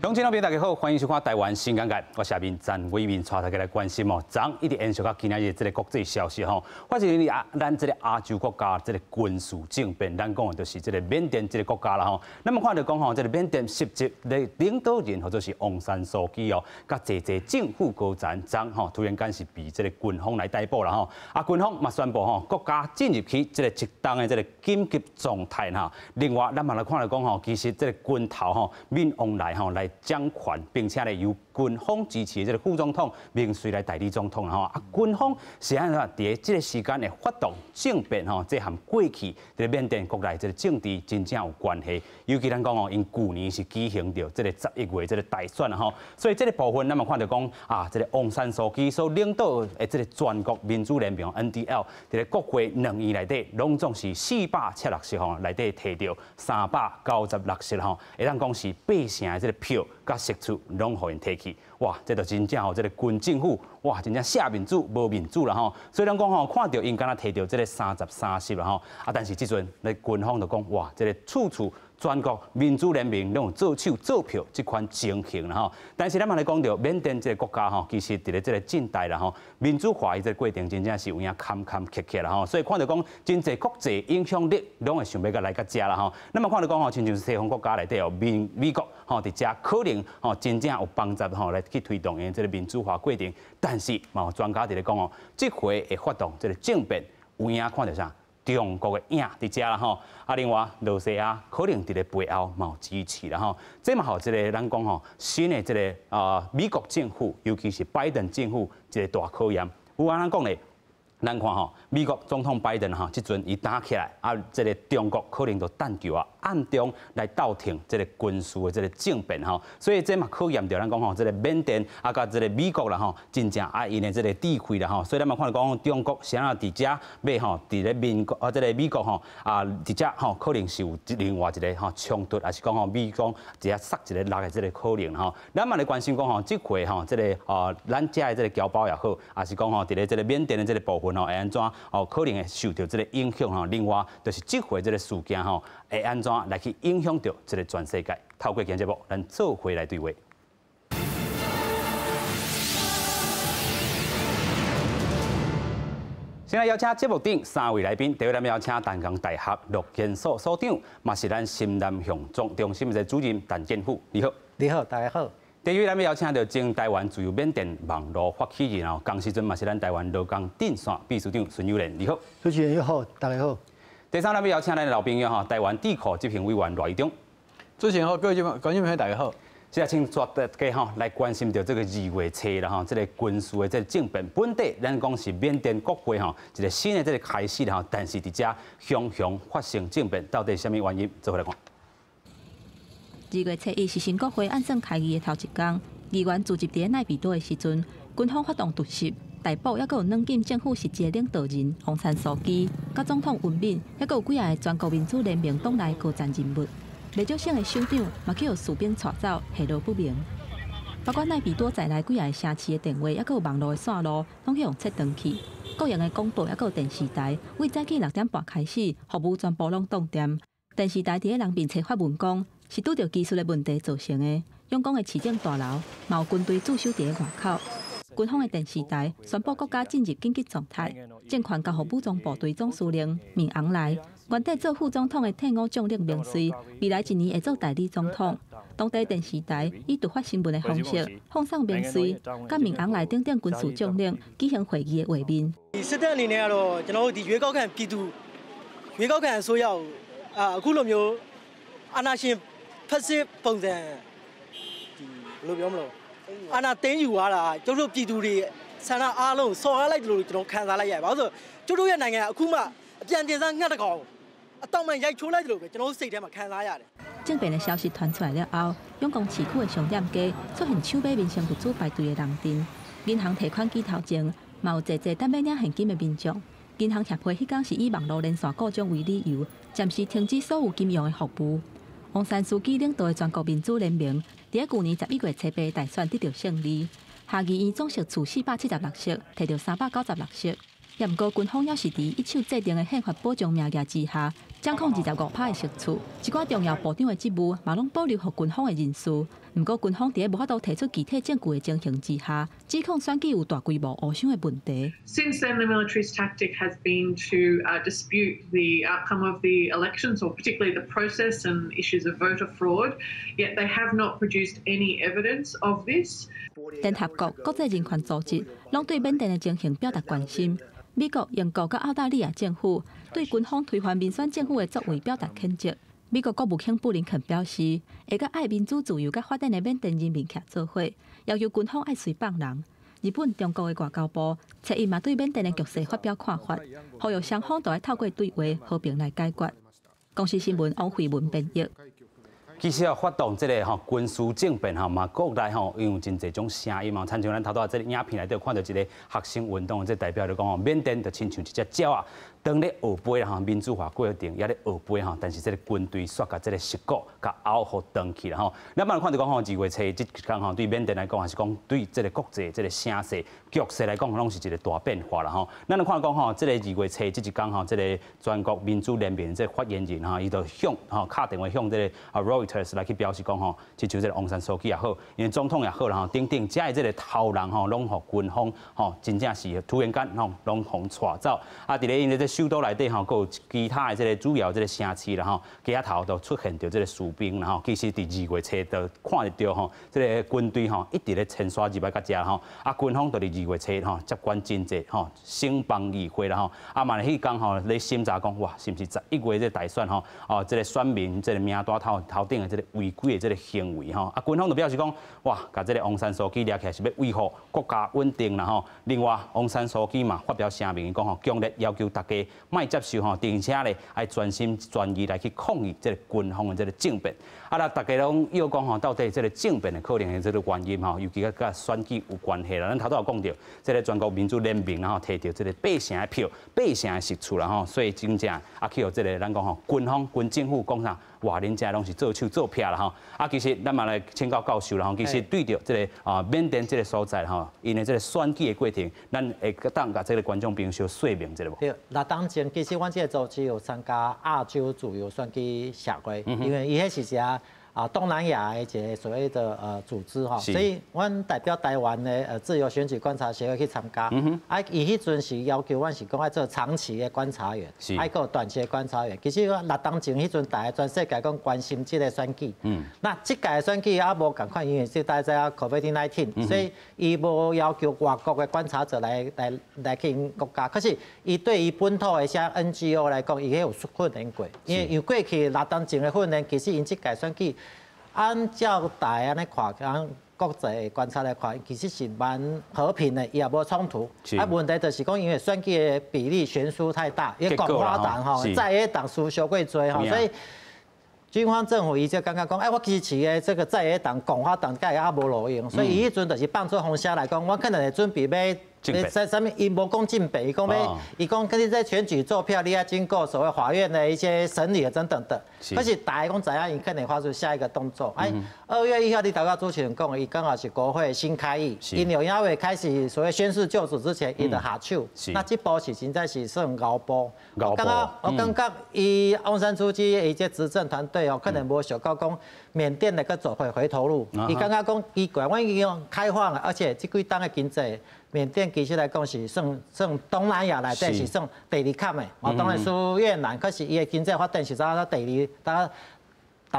乡亲老朋友大家好，欢迎收看《台湾新感觉》，我是下面詹伟民，带大家来关心哦。昨一直延续到今仔日这个国际消息吼，发生伫啊，咱这个亚洲国家这个军事政变，咱讲的就是这个缅甸这个国家啦吼。咱们看著讲吼，这个缅甸实质的领导人或者是翁山苏姬哦，佮济济政府高层，昨吼突然间是被这个军方来逮捕啦吼。啊，军方嘛宣布吼，国家进入去这个一冬的这个紧急状态哈。另外，咱嘛来看著讲吼，其实这个军头吼，敏昂莱吼来掌权，并且咧由军方支持的这个副总统明瑞来代理总统吼。啊，军方是按怎伫这个时间会发动政变吼？这和过去伫缅甸国内这个政治真正有关系。尤其咱讲哦，𪜶旧年是举行著这个11月这个大选吼，所以这个部分咱嘛看著讲啊，这个翁山苏姬所领导的这个全国民主联盟 NDL，伫咧国会两院内底，拢总是476席吼，内底提著396席吼，会当讲是八成的这个票佮席次拢予𪜶提去。哇，这就真正吼，这个军政府哇，真正写面子无面子啦吼。所以咱讲吼，看著𪜶敢若提著这个33席啦吼，啊，但是这阵咧军方就讲哇，这个处处全国民主联盟拢有做手做票这款情形啦吼。但是咱嘛来讲著缅甸这个国家吼，其实伫咧这个近代啦吼，民主化伊这个过程真正是有影坎坎坷坷啦吼。所以看著讲真济国际影响力拢会想欲共来到遮啦吼。咱嘛看著讲吼，亲像西方国家内底哦，美国吼伫遮可能吼真正有帮助吼来去推动𪜶这个民主化过程，但是嘛有专家伫咧讲哦，这回会发动这个政变，有影看著啥？中国的影伫遮啦吼，啊，另外罗西亚可能伫咧背后嘛有支持啦吼，这嘛予这个咱讲吼新的这个啊美国政府，尤其是拜登政府一个大考验。有按怎讲咧？咱看吼，美国总统拜登吼，这阵伊打起来，啊，这个中国可能就等著啊，暗中来斗停这个军事的这个政变吼，所以这嘛考验著咱讲吼，这个缅甸啊，佮这个美国啦吼，真正啊𪜶的这个智慧啦吼，所以咱嘛看著讲中国啥伫遮欲吼，伫咧民国啊，这个美国吼啊，伫遮吼可能是有另外一个吼冲突，抑是讲吼美国伫遮杀一个落的这个可能吼。咱嘛来关心讲吼，这回吼这个啊，咱遮的这个侨胞也好，抑是讲吼伫咧这个缅甸的这个部分吼，会按怎哦？可能会受著这个影响吼。另外，就是这回这个事件吼，会按怎来去影响著这个全世界？透过今节目，咱做伙来对话。先来邀请节目顶三位来宾，第一位咱邀请淡江大学陆研所所长，嘛是咱新南向总中心的主任陈建虎，你好。你好，大家好。第二位，咱邀请著前台湾自由缅甸网路发起人哦，仝时阵嘛是咱台湾劳工阵线秘书长孙友莲，你好。主持人好，大家好。第三，咱邀请咱的老朋友吼，台湾智库执行委员赖怡忠。主持人好，各位观众朋友大家好。现在请大家吼来关心著这个二月初啦吼，这个军事的这个政变，本底咱讲是缅甸国会吼一个新的这个开始啦吼，但是伫遮雄雄发生政变，到底啥物原因？做伙来看。2月初一是新国会按算开议的头一工，议员聚集伫奈比多的时阵，军方发动突袭，逮捕犹阁有软禁政府实际领导人翁山苏姬，佮总统文敏，犹阁有几个全国民主联盟党内高层人物。袂少省的首长嘛去予士兵带走，下落不明。包括奈比多在内几个城市的电话，犹阁有网路的线路，拢去予切断去。国营的广播犹阁有电视台，为早起6点半开始，服务全部拢断电。电视台伫咧人面前发文讲，是拄著技术的问题造成的。仰光的市政大楼嘛有军队驻守伫咧外口。军方的电视台宣布国家进入紧急状态，政权交予武装部队总司令敏昂莱，原底做副总统的退伍将领明瑞，未来一年会做代理总统。当地电视台以突发新闻的方式放送明瑞、佮敏昂莱等等军事将领举行会议的画面。 စစ်တပ်အနေနဲ့ကတော့ကျွန်တော်တို့ဒီရွေးကောက်ခံပြည်သူရွေးကောက်ခံအစိုးရကိုအာအခုလိုမျိုးအာဏာရှင်ဖက်စစ်ပုံစံဒီဘယ်လိုပြောမလို့အာဏာသိမ်းယူသွားတာကျတို့ပြည်သူတွေဆန္ဒအားလုံးစော်ကားလိုက်တယ်လို့ကျွန်တော်ခံစားလိုက်ရတယ်။ဘာလို့ဆိုကျတို့ရဲ့နိုင်ငံကအခုမှအပြန်တင်စားငှက်တကောင်အတောင်မှရိုက်ချိုးလိုက်တယ်လို့ပဲကျွန်တော်တို့စိတ်ထဲမှာခံစားရတယ် 政变的消息传出来了后，仰光市区的商店街出现抢买民生物资排队的人阵，银行提款机头前嘛有济济等欲领现金的民众。银行协会彼工是以网路连线故障为理由，暂时停止所有金融的服务。翁山苏姬领导的全国民主联盟，伫咧旧年11月初八大选得著胜利，下议院总席次476席，提著396席。也毋过军方犹是伫一手制定的宪法保障名额之下，掌控25趴的席次，一寡重要部长的职务嘛拢保留予军方的人士。毋過軍方佇咧無法度提出具體證據的情形之下，指控選舉有大規模烏箱的問題。 Since then, the military's tactic has been to dispute the outcome of the elections, or particularly the process and issues of voter fraud. Yet they have not produced any evidence of this. 聯合國、國際人權組織攏對緬甸的情形表達關心。美國、英國佮澳大利亞政府對軍方推翻民選政府的作為表達譴責。美國國務卿布林肯表示，會佮愛民主、自由佮發展的緬甸人民徛做伙，要求軍方愛隨放人。日本、中國的外交部初一嘛對緬甸的局勢發表看法，呼籲雙方都愛透過對話和平來解決。公視新聞王慧文編譯。其實啊，發動這个吼軍事政變吼嘛，國內吼因有真濟種聲音嘛。親像咱頭拄仔這个影片內底看著一个學生運動，這代表就講吼，緬甸就親像一隻鳥仔，當咧學飛吼民主化過程猶咧學飛吼，但是這个軍隊煞共這个蝕骨共拗予轉去啦吼。咱嘛看著講吼，2月初這一工吼，對緬甸來講，還是講對這个國際這个聲勢局勢來講，攏是一个大變化啦吼。咱來看講吼，這个二月初這一工吼，這个全國民主聯盟這个發言人吼，伊就向吼敲電話向這个啊 Reuters 來去表示講吼，親像這个翁山蘇姬也好，𪜶總統也好啦吼，等等，遮的這个頭人吼，攏予軍方吼，真正是突然間吼，攏予𤆬走。啊，佇咧𪜶的這首都內底吼，閣有其他的這个主要這个城市啦吼，街頭都出現著這个士兵啦吼。其實佇二月初就看得著吼，這个軍隊吼一直咧遷徙入來到遮吼，啊，軍方就佇二月初吼接管真濟吼省邦議會啦吼，啊嘛彼工吼咧審查講，哇，是毋是11月這大選吼，哦，這个選民這个名單頭頭頂的這个違規的這个行為吼，啊，軍方就表示講，哇，共這个翁山蘇姬掠起來是欲維護國家穩定啦吼。另外，翁山蘇姬嘛發表聲明講吼，強烈要求大家莫接受吼，並且咧愛全心全意來去抗議這个軍方的這个政變。啊，啦，大家攏臆講吼，到底這个政變的可能的這个原因吼，尤其佮選舉有關係啦。咱頭拄有講著，這个全國民主聯盟吼，提著這个八成的票，八成的席次啦吼，所以真正啊去予這个咱講吼，軍方軍政府講啥？哇，恁遮攏是做手做癖啦吼！啊，其實咱嘛來請教教授啦吼，其實對著這个啊緬甸這个所在吼，𪜶的這个選舉的過程，咱會當共這个觀眾朋友小說明一下無？對，那當前其實阮這個組織有參加亞洲自由選舉協會，因為伊彼是一個啊東南亞的一個所謂的組織吼，所以阮代表台灣的自由選舉觀察協會去參加。啊，伊彼陣是要求阮是講愛做長期的觀察員，愛閣有短期的觀察員。其實六當前彼陣，大家全世界講關心這个選舉。那這屆的選舉猶無仝款，因為是大家知影 COVID-19，所以伊無要求外國的觀察者來去𪜶國家。可是伊對於本土的啥 NGO 來講，伊彼有訓練過，因為過去六當前的訓練，其實𪜶這屆選舉。按照大家按呢看，按國際觀察來看，其實是蠻和平的，伊也無衝突。啊，問題就是講，因為選舉的比例懸殊太大，伊共和黨吼，在野黨輸傷過濟吼，所以軍方政府伊就感覺講，哎，我支持的這個在野黨共和黨，佮伊猶無路用，所以伊彼陣就是放出風聲來講，我可能會準備欲。啥啥物？伊無講政變，伊講欲，伊講佮你這選舉作票，你愛經過所謂法院的一些審理等等的。可是大家講知影，伊可能發出下一個動作。哎，2月1號，你頭拄主持人講的，伊剛好是國會新開議，𪜶有猶未開始所謂宣誓就職之前，伊就下手。那這步是真正是算牛步。我感覺伊翁山蘇姬伊這執政團隊哦，可能無想到講緬甸的閣走回回頭路。伊感覺講奇怪，阮已經開放了，而且這幾冬的經濟。緬甸其實來講是算東南亞內底是算第二較的，哦，當然輸越南，可是伊的經濟發展是差不多第二，大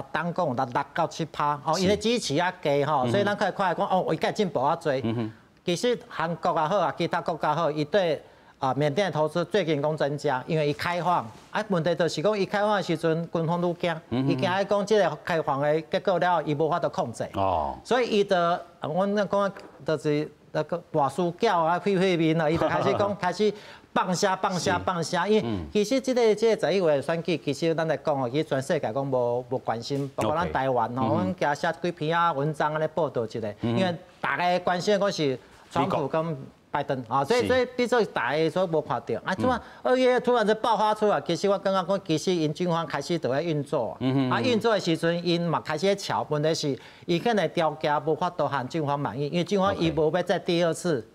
逐冬講有6到7趴，哦，伊的支持較低吼，所以咱可以看講哦，伊較進步較濟。其實韓國也好啊，其他國家好，伊對啊緬甸的投資最近講增加，因為伊開放，啊問題就是講伊開放的時陣，軍方愈驚，伊驚伊講這个開放的結果了後，伊無法度控制，哦，所以伊就阮講就是那個大輸餃啊，屁屁面啊，伊就開始講，開始放聲放聲放聲。因為其實這個11月選舉，其實咱來講吼，其實全世界講無關心，包括咱台灣吼，阮加寫幾篇仔文章按呢報導一下，因為大家關心的講是川普跟拜登啊，所以變做大家所無看著。啊，怎啊2月突然就爆發出來，其實我感覺講，其實𪜶軍方開始就咧運作，啊運作的時陣，𪜶嘛開始咧喬，問題是伊可能條件無法度予軍方滿意，因為軍方伊無欲再第二次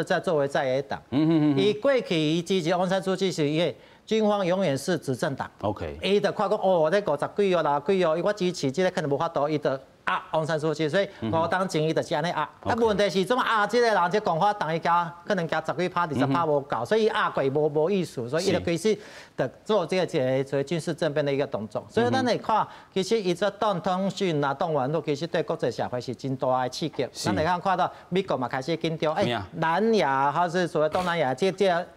再作為在野黨。伊過去伊支持翁山蘇姬是伊個軍方永遠是執政黨。 伊就看講哦，這五十幾哦，六十幾哦，我支持這个可能無法度，伊就壓翁山蘇姬，所以五黨前伊就是按呢壓。啊，問題是怎麼壓這個人，這共和黨伊加可能加十幾趴、20趴無夠，所以壓過無意思，所以伊就開始就做這個一個所謂軍事政變的一個動作。所以咱會看，其實伊這斷通訊啊、斷網路，其實對國際社會是真大的刺激。咱會看到美國嘛開始緊張，欸，南亞還是所謂東南亞，這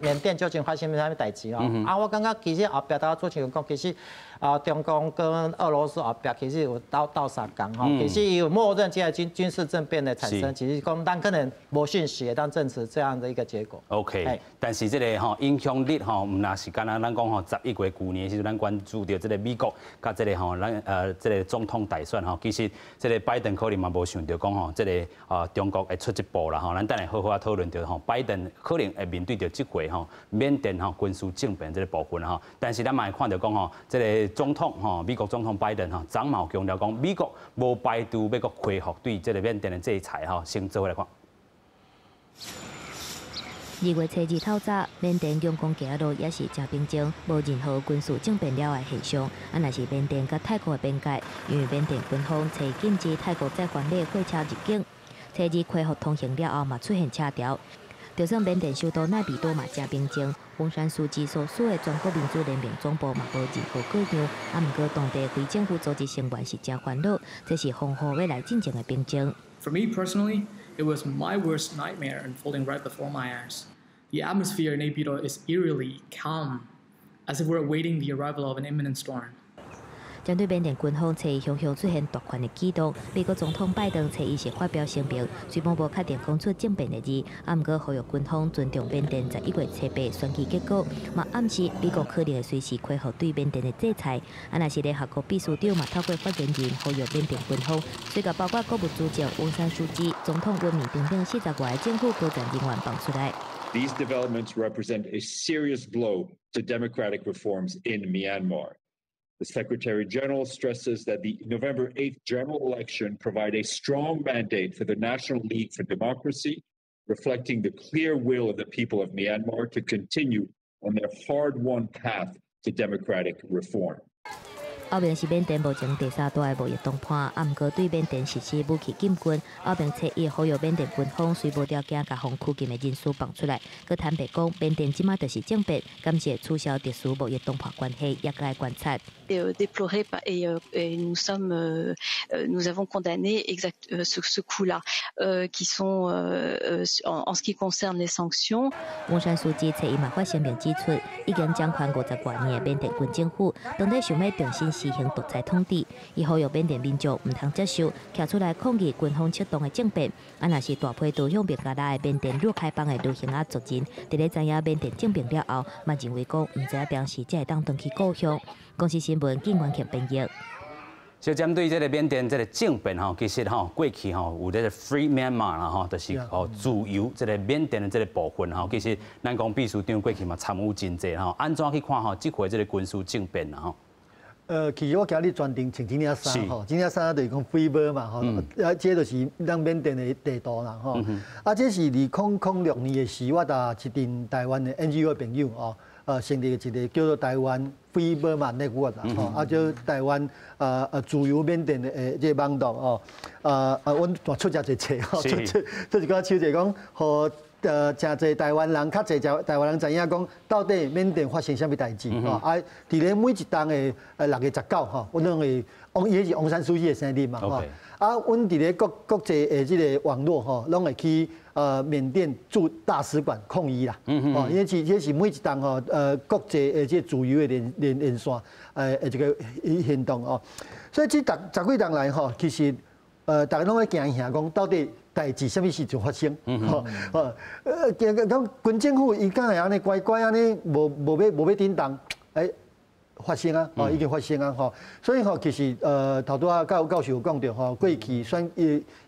緬甸究竟發生啥物代誌哦？啊，我感覺其實後壁頭主持人講，其實啊，中共跟俄羅斯後壁其實有鬥鬥相共吼，其實有默認這個軍事政變的產生，其實講咱可能無訊息會當證實這樣的一個結果。 OK，但是這個吼影響力吼，毋若是干焦咱講吼11月舊年的時陣，咱關注著這個美國佮這個吼咱這個總統大選吼，其實這個拜登可能嘛無想著講吼，這個啊中國會出這步啦吼，咱等下好好仔討論著吼，拜登可能會面對著這回吼緬甸吼軍事政變這個部分吼，但是咱嘛會看著講吼，這個總統吼美國總統拜登吼，昨嘛有強調講美國無排除欲閣恢復對這個緬甸的制裁吼，先做伙來看。2月初二透早，緬甸仰光街仔路也是誠平靜，無任何軍事政變了的現象。啊，若是緬甸佮泰國的邊界，因為緬甸軍方初禁止泰國載帆馬貨車入境，初二恢復通行了後，嘛出現車潮。就算緬甸首都奈比多嘛誠平靜，翁山蘇姬所屬的全國民主聯盟總部嘛無任何過樣。啊，毋過當地非政府組織成員是誠煩惱，這是防護欲來進前的平靜。 For me personally, it was my worst nightmare unfolding right before my eyes. The atmosphere in Naypyidaw is eerily calm, as if we're awaiting the arrival of an imminent storm. 針對緬甸軍方初一雄雄出現奪權的舉動，美國總統拜登初一是發表聲明，雖罔無確定講出政變的字，啊，毋過呼籲軍方尊重緬甸11月初八選舉結果，嘛暗示美國可能會隨時恢復對緬甸的制裁。啊，若是聯合國秘書長嘛透過發言人呼籲緬甸軍方，隨共包括國務資政翁山蘇姬、總統溫敏等等40外个政府高層人員放出來。 These developments represent a serious blow to democratic reforms in Myanmar. The Secretary General stresses that the November 8th general election provide a strong mandate for the National League for Democracy, reflecting the clear will of the people of Myanmar to continue on their hard-won path to democratic reform. 歐盟是緬甸目前第三大的貿易談判，啊，毋過對緬甸實施武器禁軍。歐盟初一呼籲緬甸軍方隨無條件共予拘禁的人士放出來。閣坦白講，緬甸這馬就是政變，感謝取消特殊貿易談判關係，也該觀察。 Déploré et nous avons condamné exact ce coup-là, qui sont en ce qui concerne les sanctions。翁山蘇姬初一嘛發聲明指出，已經掌權50外年的緬甸軍政府，當咧想欲重新實行獨裁統治，伊呼籲緬甸民眾毋通接受，徛出來抗議軍方策動的政變。啊，若是大批逃向孟加拉的緬甸若開邦的羅興亞族人，佇咧知影緬甸政變了後，嘛認為講毋知影當時才會當轉去故鄉。公視新聞靳元慶編譯。就針對這個緬甸這個政變吼，其實吼過去吼有這個 Free Myanmar 啦吼，就是哦自由這個緬甸的這個部分吼，其實咱講秘書長過去嘛參與真濟吼，按怎去看吼這回這個軍事政變啦吼？其實我今日專程穿這領衫吼，這領衫就是講 Free Burma 嘛吼，啊，這就是咱緬甸的地圖啦吼。啊，這是2006年的時，我佮一陣台灣的 NGO 朋友哦，成立一個叫做台灣 Free Burma Network 啦吼，啊，叫台灣自由緬甸的這個網絡哦，阮出遮濟冊吼，出一個手冊講，予誠濟台灣人，較濟台灣人知影講，到底緬甸發生啥物代誌吼？啊，佇咧每一冬的6月19吼，阮攏會，翁伊彼是翁山蘇姬的生日嘛吼。啊，阮佇咧國際的這個網絡吼，攏會去緬甸駐大使館抗議啦。哦，因為是這是每一冬吼，國際的這個自由的連線，的這個行動哦。所以這十幾冬來吼，其實逐家攏咧驚嚇講，到底代誌啥物時陣發生？吼，驚講軍政府伊敢會按呢乖乖按呢，無欲振動，欸，發生啊，哦，已經發生啊，吼，所以吼，其實頭拄仔教授有講著吼，過去選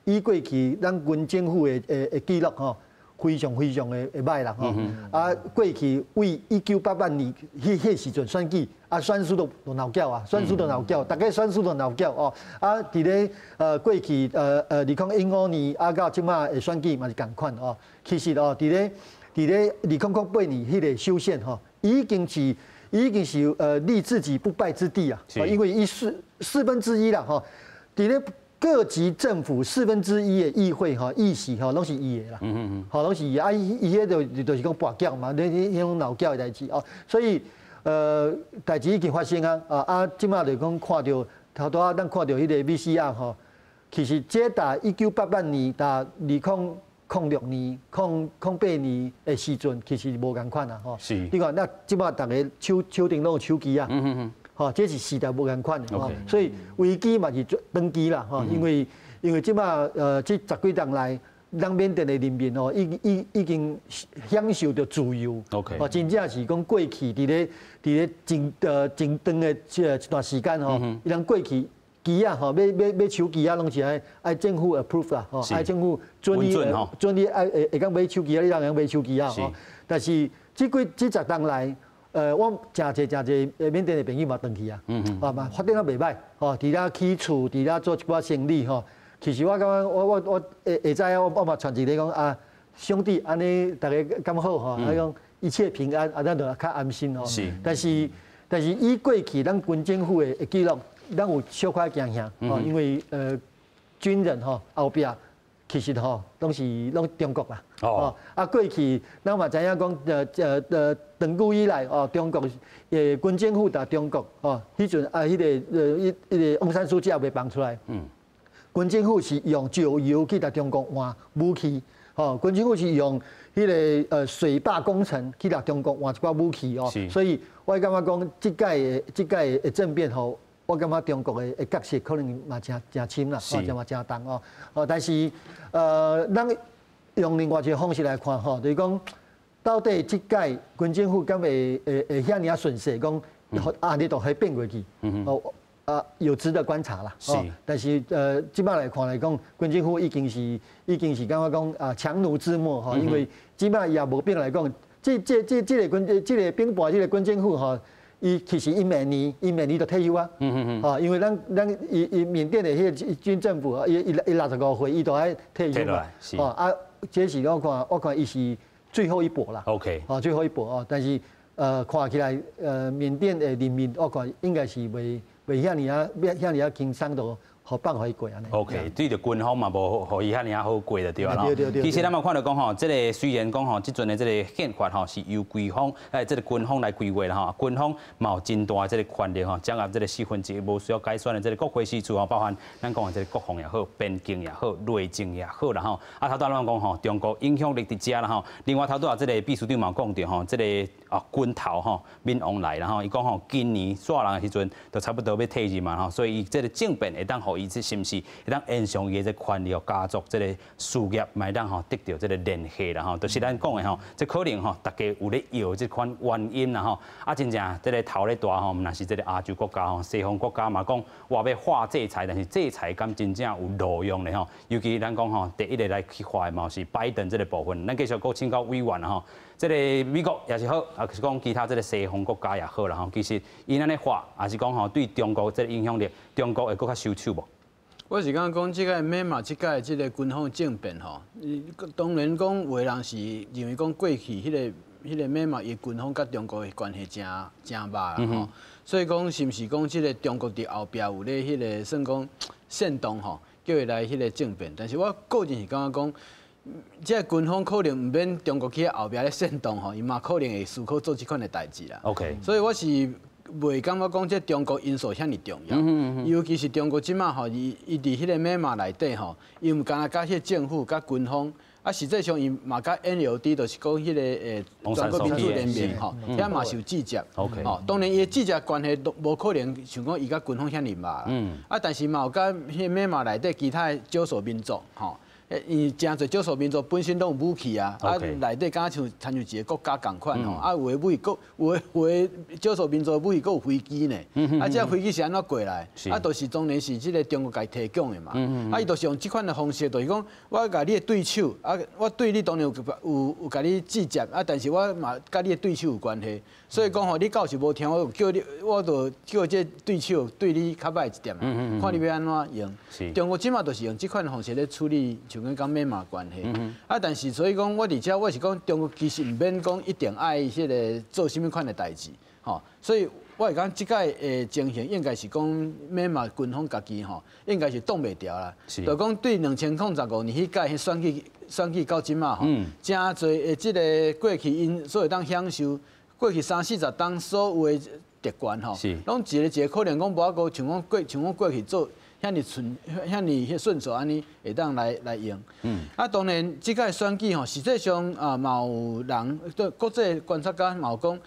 以過去咱軍政府的記錄吼，非常非常的䆀啦吼，啊，過去為1988年彼時陣選舉，啊，選輸都鬧攪啊，選輸都鬧攪，逐家選輸都鬧攪哦，啊，佇咧過去2015年啊到這馬的選舉嘛是仝款哦，其實哦，佇咧2008年彼個修憲吼，已經是立自己不敗之地啊，因為伊四分之一啦吼，佇咧。各级政府1/4的议会吼，议席吼，攏是伊的啦，吼，攏是伊啊，伊彼就是講跋筊嘛，彼種鬧交的代誌哦，所以代誌已經發生啊，啊，這馬就講看著頭拄仔咱看著彼個 VCR 吼，其實這佇1988年到2006年、2008年的時陣，其實無仝款啊，吼。你看，那這馬逐个手頂攏有手機啊。吼，這是時代無仝款的吼，所以危機嘛是長期啦，吼，因為這馬這十幾年來，咱緬甸的人民吼，已經享受著自由，哦，真正是講過去佇咧真長的這一段時間吼，伊人過去機仔吼，買手機仔攏是愛政府 approve 啦，吼，愛政府准你准你愛會當買手機仔，你才會當買手機仔吼。但是這幾這十年來，我誠濟誠濟緬甸的朋友嘛轉去啊，啊嘛發展啊袂䆀，吼，佇遐起厝，佇遐做一寡生意吼。其實我感覺我會知我嘛傳一个講啊，兄弟按呢逐家敢好吼，啊講一切平安，啊咱就較安心吼。但是以過去咱軍政府的記錄，咱有小可驚嚇，吼，因為軍人吼後壁其實吼攏是攏中國啦。哦，啊過去咱嘛知影講，長久以來哦，中國軍政府佇中國哦，彼陣啊，彼个彼個翁山蘇姬也未放出來。軍政府是用石油去共中國換武器，吼，軍政府是用彼个水壩工程去共中國換一寡武器哦。所以我感覺講，這屆的政變吼，我感覺中國的角色可能嘛誠誠深啦，哦，誠嘛誠重哦。哦，但是咱用另外一个方式來看吼，就是講到底這屆軍政府敢會遐爾仔順勢，講啊你都會變過去，哦啊有值得觀察啦。但是這擺來看來講，軍政府已經是感覺講啊強弩之末吼，因為這擺也無變來講，這個兵變這個軍政府吼。伊其實伊明年就退休啊，吼，因為咱伊緬甸的彼个軍政府，伊65歲，伊就愛退休嘛，吼啊，這是我看伊是最後一搏啦吼，最後一搏哦，但是看起來緬甸的人民，我看應該是袂遐爾仔輕鬆就予放予伊過按呢。 OK，對著軍方嘛無予伊遐爾仔好過就對啊。對對對。其實咱嘛看著講吼，這个雖然講吼，這陣的這个憲法吼是由軍方這个軍方來規劃啦吼，軍方嘛有真大的這个權力吼，掌握這个1/4無需要改選的這个國會席次吼，包含咱講的這个國防也好，邊境也好，內政也好啦吼。啊，頭拄仔咱講吼，中國影響力佇遮啦吼。另外頭拄仔這个秘書長嘛講著吼，這个啊軍頭吼敏昂萊啦吼，伊講吼今年煞人的時陣就差不多欲退任嘛吼，所以伊這个政變會當予伊這是毋是會當延長伊的這權力家族這个事業，嘛會當吼得著這个聯繫啦吼，就是咱講的吼，這可能吼大家有咧搖這款原因啦吼。啊，真正這个頭咧大吼，毋但是這个亞洲國家吼，西方國家嘛講話欲劃制裁，但是制裁敢真正有路用咧吼？尤其咱講吼，第一个來去劃的嘛是拜登這个部分，咱繼續閣請教委員吼。這个美國也是好，啊是講其他這个西方國家也好啦吼。其實𪜶按呢劃，也是講吼對中國這个影響力，中國會閣較收手無？我是感覺講，這个緬馬這屆這个軍方政變吼，當然講有的人是認為講過去彼個緬馬伊軍方佮中國的關係誠誠密啦吼，所以講是毋是講這个中國佇後壁有咧彼个算講煽動吼，叫伊來彼个政變？但是我個人是感覺講，這个軍方可能毋免中國去後壁咧煽動吼，伊嘛可能會思考做這款的代誌啦。 所以我是袂感覺講這中國因素遐爾重要，尤其是中國這馬吼，伊佇彼个緬馬內底吼，伊毋干焦佮彼个政府、佮軍方，啊，實際上伊嘛佮 NLD，就是講彼个全國民主聯盟吼，遐嘛是有直接。 吼，當然伊的直接關係都無可能像講伊佮軍方遐爾密啦。啊，但是嘛有佮彼個緬馬內底其他的少數民族吼。因為誠濟少數民族本身攏有武器啊，啊內底敢若像親像一个國家仝款吼，啊有的武器閣有的少數民族的武器閣有飛機呢，啊這飛機是按怎過來？啊，就是當然是這个中國共伊提供的嘛，啊伊就是用這款的方式，就是講我共你的對手，啊我對你當然有共你制裁，啊但是我嘛佮你的對手有關係，所以講吼，你到時無聽我叫你，我就叫這對手對你較歹一點，看你欲按怎用。中國這馬就是用這款方式咧處理，像講佮緬馬關係。啊，但是所以講，我佇遮我是講，中國其實毋免講一定愛彼个做啥物款的代誌，吼。所以我我會講這擺的情形應該是講緬馬軍方家己吼，應該是擋袂牢啦。就講對2015年彼屆彼選舉選舉到這馬吼，誠濟的這个過去𪜶所會當享受過去三四十冬所有的特權吼，攏一个一个可能講無法度像講過像講過去做遐爾順遐爾彼順手按呢會當來來用。啊，當然這擺選舉吼，實際上啊嘛有人對國際觀察家嘛有講，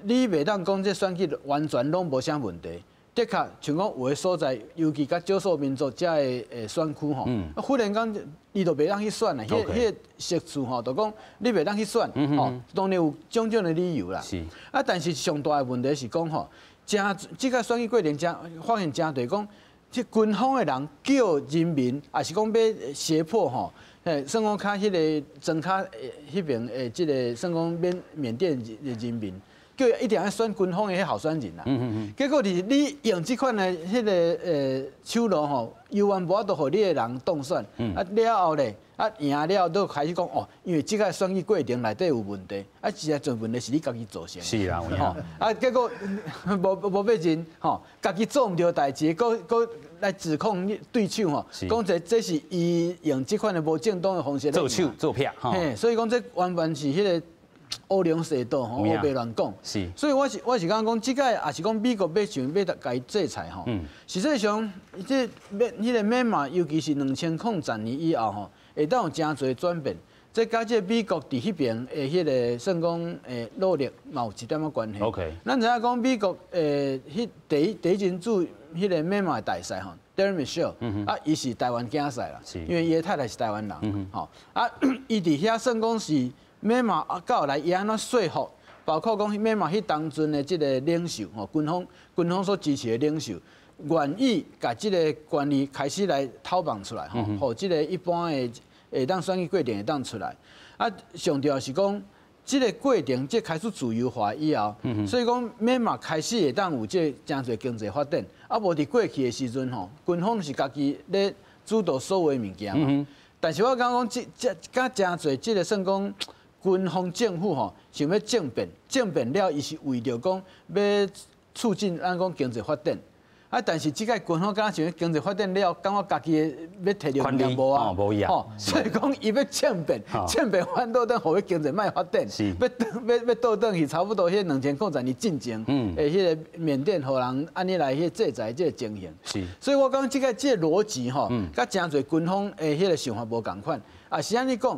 你袂當講這選舉完全攏無啥問題。的確，像講有的所在，尤其佮少數民族遮的選區吼，啊，忽然間伊就袂當去選啦，彼彼个席次吼，就講你袂當去選，吼，當然有種種的理由啦。啊，但是上大的問題是講吼，誠這个選舉過程誠發現誠濟講，這軍方的人叫人民，抑是講欲脅迫吼，嘿，算講較彼个莊跤彼爿的這个算講緬緬甸的人民。叫伊一定愛選軍方的彼候選人啦，結果是你用這款的彼个手路吼，猶原無法度予你的人當選，啊了後咧，啊贏了就開始講哦，因為這个選舉過程內底有問題，啊實際上問題是你家己造成的，是啦，吼，啊結果無無欲認，吼，家己做毋著代誌，閣閣來指控對手吼，講這這是伊用這款的無正當的方式做手做癖，嘿，所以講這完全是彼个。烏龍踅倒吼，烏白亂講。所以我是感覺講，這擺也是講美國欲想欲共伊制裁吼。實際上，這緬彼个緬馬，尤其是2010年以後吼，會當有誠濟轉變。這佮這美國佇彼爿的彼个算講努力嘛有一點仔關係。 咱知影講美國彼第一第一任駐彼个緬馬的大使吼，Darren Mitchell，啊，伊是台灣囝婿啦，因為伊的太太是台灣人，吼，啊，伊佇遐算講是。緬馬啊，到後來伊按怎說服，包括講緬馬彼當陣的這个領袖吼，軍方軍方所支持的領袖，願意共這个權力開始來討放出來吼，予這个一般的會當選舉過程會當出來。啊，上重要是講，這个過程這開始自由化以後，所以講緬馬開始會當有這誠濟經濟發展。啊，無佇過去的時陣吼，軍方是家己咧主導所有的物件嘛。但是我感覺講，這這佮誠濟這个算講。軍方政府吼想欲政變，政變了，伊是為著講欲促進咱講經濟發展。啊，但是這擺軍方敢若像經濟發展了，感覺家己的欲提著物件無啊，吼，所以講伊欲政變，政變反倒轉予彼經濟莫發展，欲欲欲倒轉去差不多彼2010年進前，的彼个緬甸予人按呢來彼制裁這个情形。所以我感覺這个這个邏輯吼，佮誠濟軍方的彼个想法無仝款。啊，是按呢講。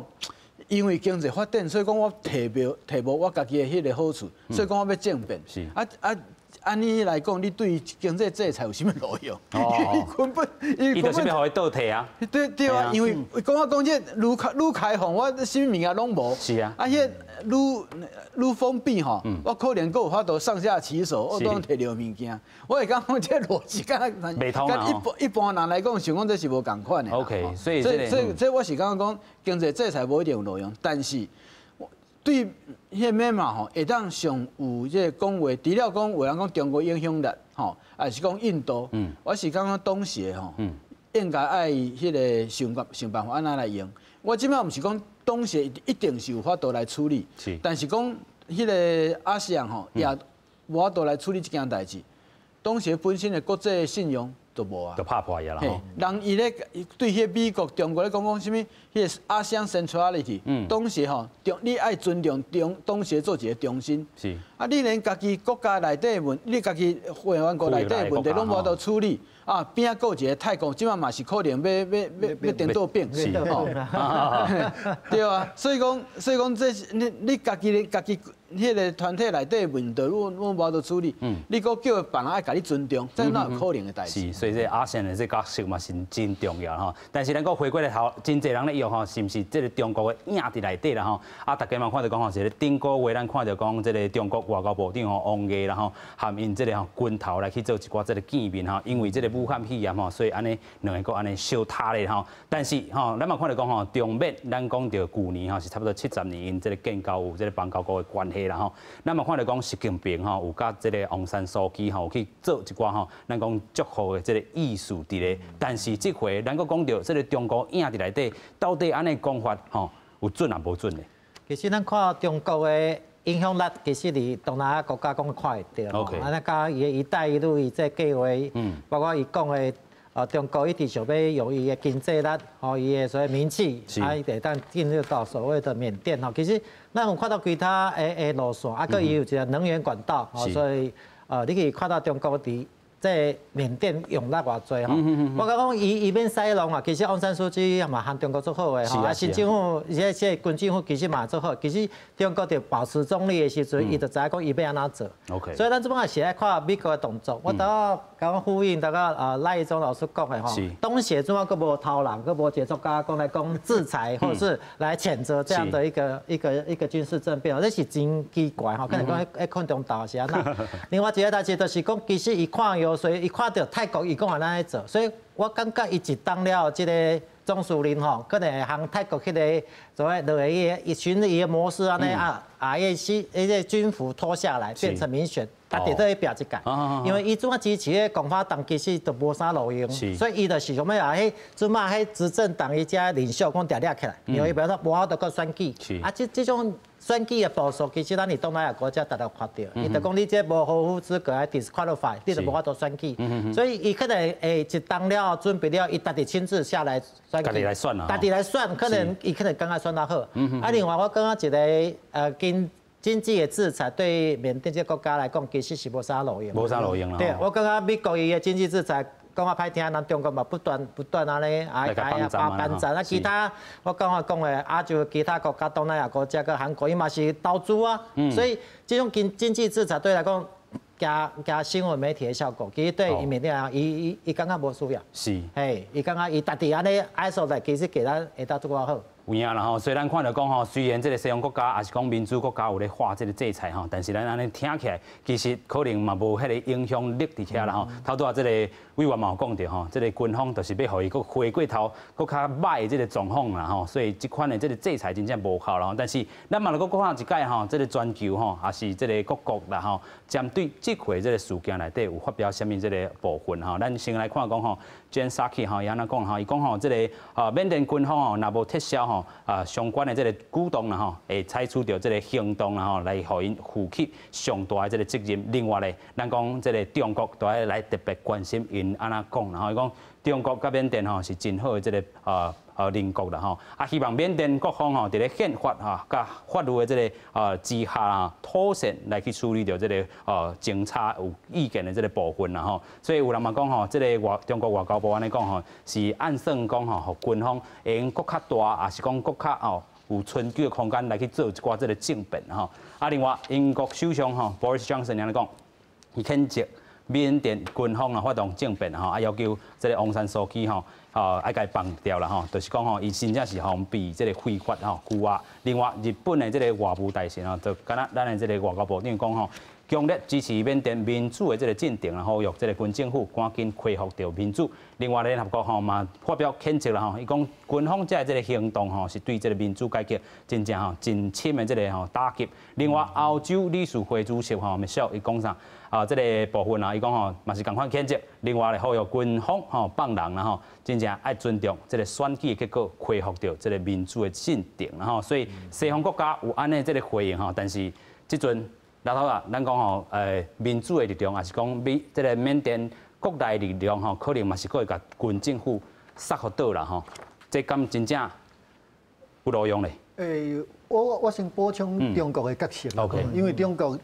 因為經濟發展，所以講我提無提無我家己的彼个好處，所以講我欲政變。啊啊，按呢來講，你對經濟制裁有啥物路用？伊根本伊就是欲予伊倒退啊。對對啊，因為講我講這愈開愈開放，我啥物物件攏無。啊，彼愈愈封閉吼，我可能閣有法度上下其手，我當提著物件。我會感覺這邏輯敢袂通啊。一一般人來講，想講這是無仝款的。 OK，所以所以所以這我是感覺講經濟制裁無一定有路用，但是對彼个緬馬吼，會當上有這个講話，除了講有人講中國影響力吼，抑是講印度，我是感覺東協吼，應該愛彼个想想辦法按怎來用。我這擺毋是講東協一定是有法度來處理，但是講彼个 ASEAN 吼也無法度來處理這件代誌。東協本身的國際信用就無啊，就拍破去啦。人伊咧對彼个美國、中國咧講講啥物？彼个 ASEAN centrality，東協吼，中你愛尊重中東協做一个中心。啊，你連家己國家內底問，你家己會員國內底問題攏無法度處理。啊，邊仔閣有一個泰國，這擺嘛是可能欲欲欲欲顛倒變，對啊，所以講，所以講，這是你你家己的家己彼个團體內底問題，攏攏無法度處理。你閣叫別人愛共你尊重，這哪有可能的代誌？是，所以這 ASEAN 的這角色嘛是真重要吼。但是咱閣回過來頭，真濟人咧用吼，是毋是這个中國的影佇內底啦吼？啊，大家嘛看著講吼，是咧頂個月咱看著講這个中國外交部長吼王毅啦吼，含𪜶這个吼軍頭來去做一寡這个見面吼，因為這个武漢肺炎吼，所以按呢兩个閣按呢相拍咧吼。但是吼，咱嘛看著講吼，中緬咱講著舊年吼是差不多70年，𪜶這个建交有這个邦交國的關係啦吼。咱嘛看著講習近平吼有佮這个翁山蘇姬吼有去做一寡吼，咱講祝賀的這个意思佇咧。但是這回咱閣講著這个中國影佇內底，到底按呢講法吼有準抑無準咧？其實咱看中國的影響力其實佇東南亞國家講看會著。啊，那佮伊的一帶一路伊這計劃，包括伊講的，中國一直想欲用伊的經濟力，吼伊的所謂名氣，啊，伊會當進入到所謂的緬甸吼。其實咱有看到其他的路線，啊，閣伊有一個能源管道，吼，所以你去看到中國佇這緬甸用力偌濟吼。我感覺講伊免使弄啊，其實翁山蘇姬嘛和中國足好的吼，啊新政府這軍政府其實嘛足好，其實中國佇保持中立的時陣，伊就知影講伊欲按怎做。所以咱這擺是愛看美國的動作。我拄仔剛剛呼應大家賴義忠老師講的吼，東協怎啊閣無頭人，閣無一個作家講來講制裁，或者是來譴責這樣的一個軍事政變，這是真奇怪吼，可能講彼困中島是按怎。另外一個代誌就是講，其實伊看有，所以伊看著泰國伊講按呢做，所以我感覺伊一當了這個總司令吼，可能會向泰國彼個所謂落去伊循伊的模式按呢啊啊，伊是彼個軍服脫下來變成民選，家己都去拚這屆，因為伊怎啊支持彼個共和黨，其實都無啥路用，所以伊就是想欲啊，彼陣仔彼執政黨伊遮領袖講定掠起來，因為伊袂說無法度閣選舉，啊這種選舉的步數，其實咱佇東南亞國家逐逐看著，伊就講你這無合乎資格，disqualify，你就無法度選舉，所以伊可能會一當了準備了，伊家己親自下來選舉，家己來選啊，家己來選，可能伊可能感覺選得好。啊，另外我感覺一個經濟的制裁對緬甸這個國家來講，其實是無啥路用。無啥路用啦。對，我感覺美國伊的經濟制裁講較歹聽，咱中國嘛不斷不斷按呢啊啊幫贊啊，其他我感覺講的亞洲其他國家、東南亞國家佮韓國，伊嘛是投資啊，所以這種經濟制裁對來講，加加新聞媒體的效果，其實對伊緬甸啊，伊感覺無需要。嘿，伊感覺伊家己按呢 isolate，其實給咱會當做較好。有影啦吼，雖然看著講吼，雖然這個西方國家抑是講民主國家有咧發這個制裁吼，但是咱按呢聽起來，其實可能嘛無彼個影響力佇遐啦吼。頭拄仔這個委員嘛有講著吼，這個軍方就是欲予伊閣回過頭，閣較歹的這個狀況啦吼，所以這款的這個制裁真正無效啦吼。但是咱嘛來閣看一擺吼，這個全球吼，抑是這個各國啦吼，針對這回這個事件內底有發表啥物這個部分吼，咱先來看講吼，Jen Psaki 吼，伊按怎講吼，伊講吼，這個緬甸軍方吼，若無撤銷吼相關的這個舉動啦吼，會採取著這個行動啦吼，來予𪜶負起上大的這個責任。另外咧，咱講這個中國都愛來特別關心𪜶按怎講，然後伊講中國佮緬甸吼是真好的這個鄰國啦吼，啊希望緬甸各方吼佇咧憲法吼佮法律的這個之下啊，妥善來去處理著這個偵查有意見的這個部分啦吼。所以有人嘛講吼，這個中國外交部按呢講吼，是暗算講吼，予軍方會用閣較大，抑是講閣較哦有春秋的空間來去做一寡這個政變吼。啊，另外英國首相吼 Boris Johnson 按呢講，伊譴責緬甸軍方啊發動政變吼，啊要求這個翁山蘇姬吼，愛共伊放掉啦吼，就是講吼，伊真正是予被這個非法吼拘押。另外，日本的這個外務大臣吼，就敢若咱的這個外交部長講吼，強烈支持緬甸民主的這個進程，呼籲這個軍政府趕緊恢復著民主。另外，聯合國吼嘛發表譴責啦吼，伊講軍方這個行動吼是對這個民主改革真正吼真深的這個吼打擊。另外，歐洲理事會主席吼米歇爾伊講啥？啊，這個部分啊，伊講吼嘛是仝款譴責。另外咧，呼籲軍方吼放人啦吼，真正愛尊重這個選舉的結果，恢復著這個民主的進程啦吼。所以西方國家有按呢這個回應吼，但是這陣老頭啊，咱講吼，民主的力量，抑是講比這個緬甸國內力量吼，可能嘛是閣會共軍政府殺予倒啦吼。這敢真正有路用咧？我先補充中國的角色，因為中國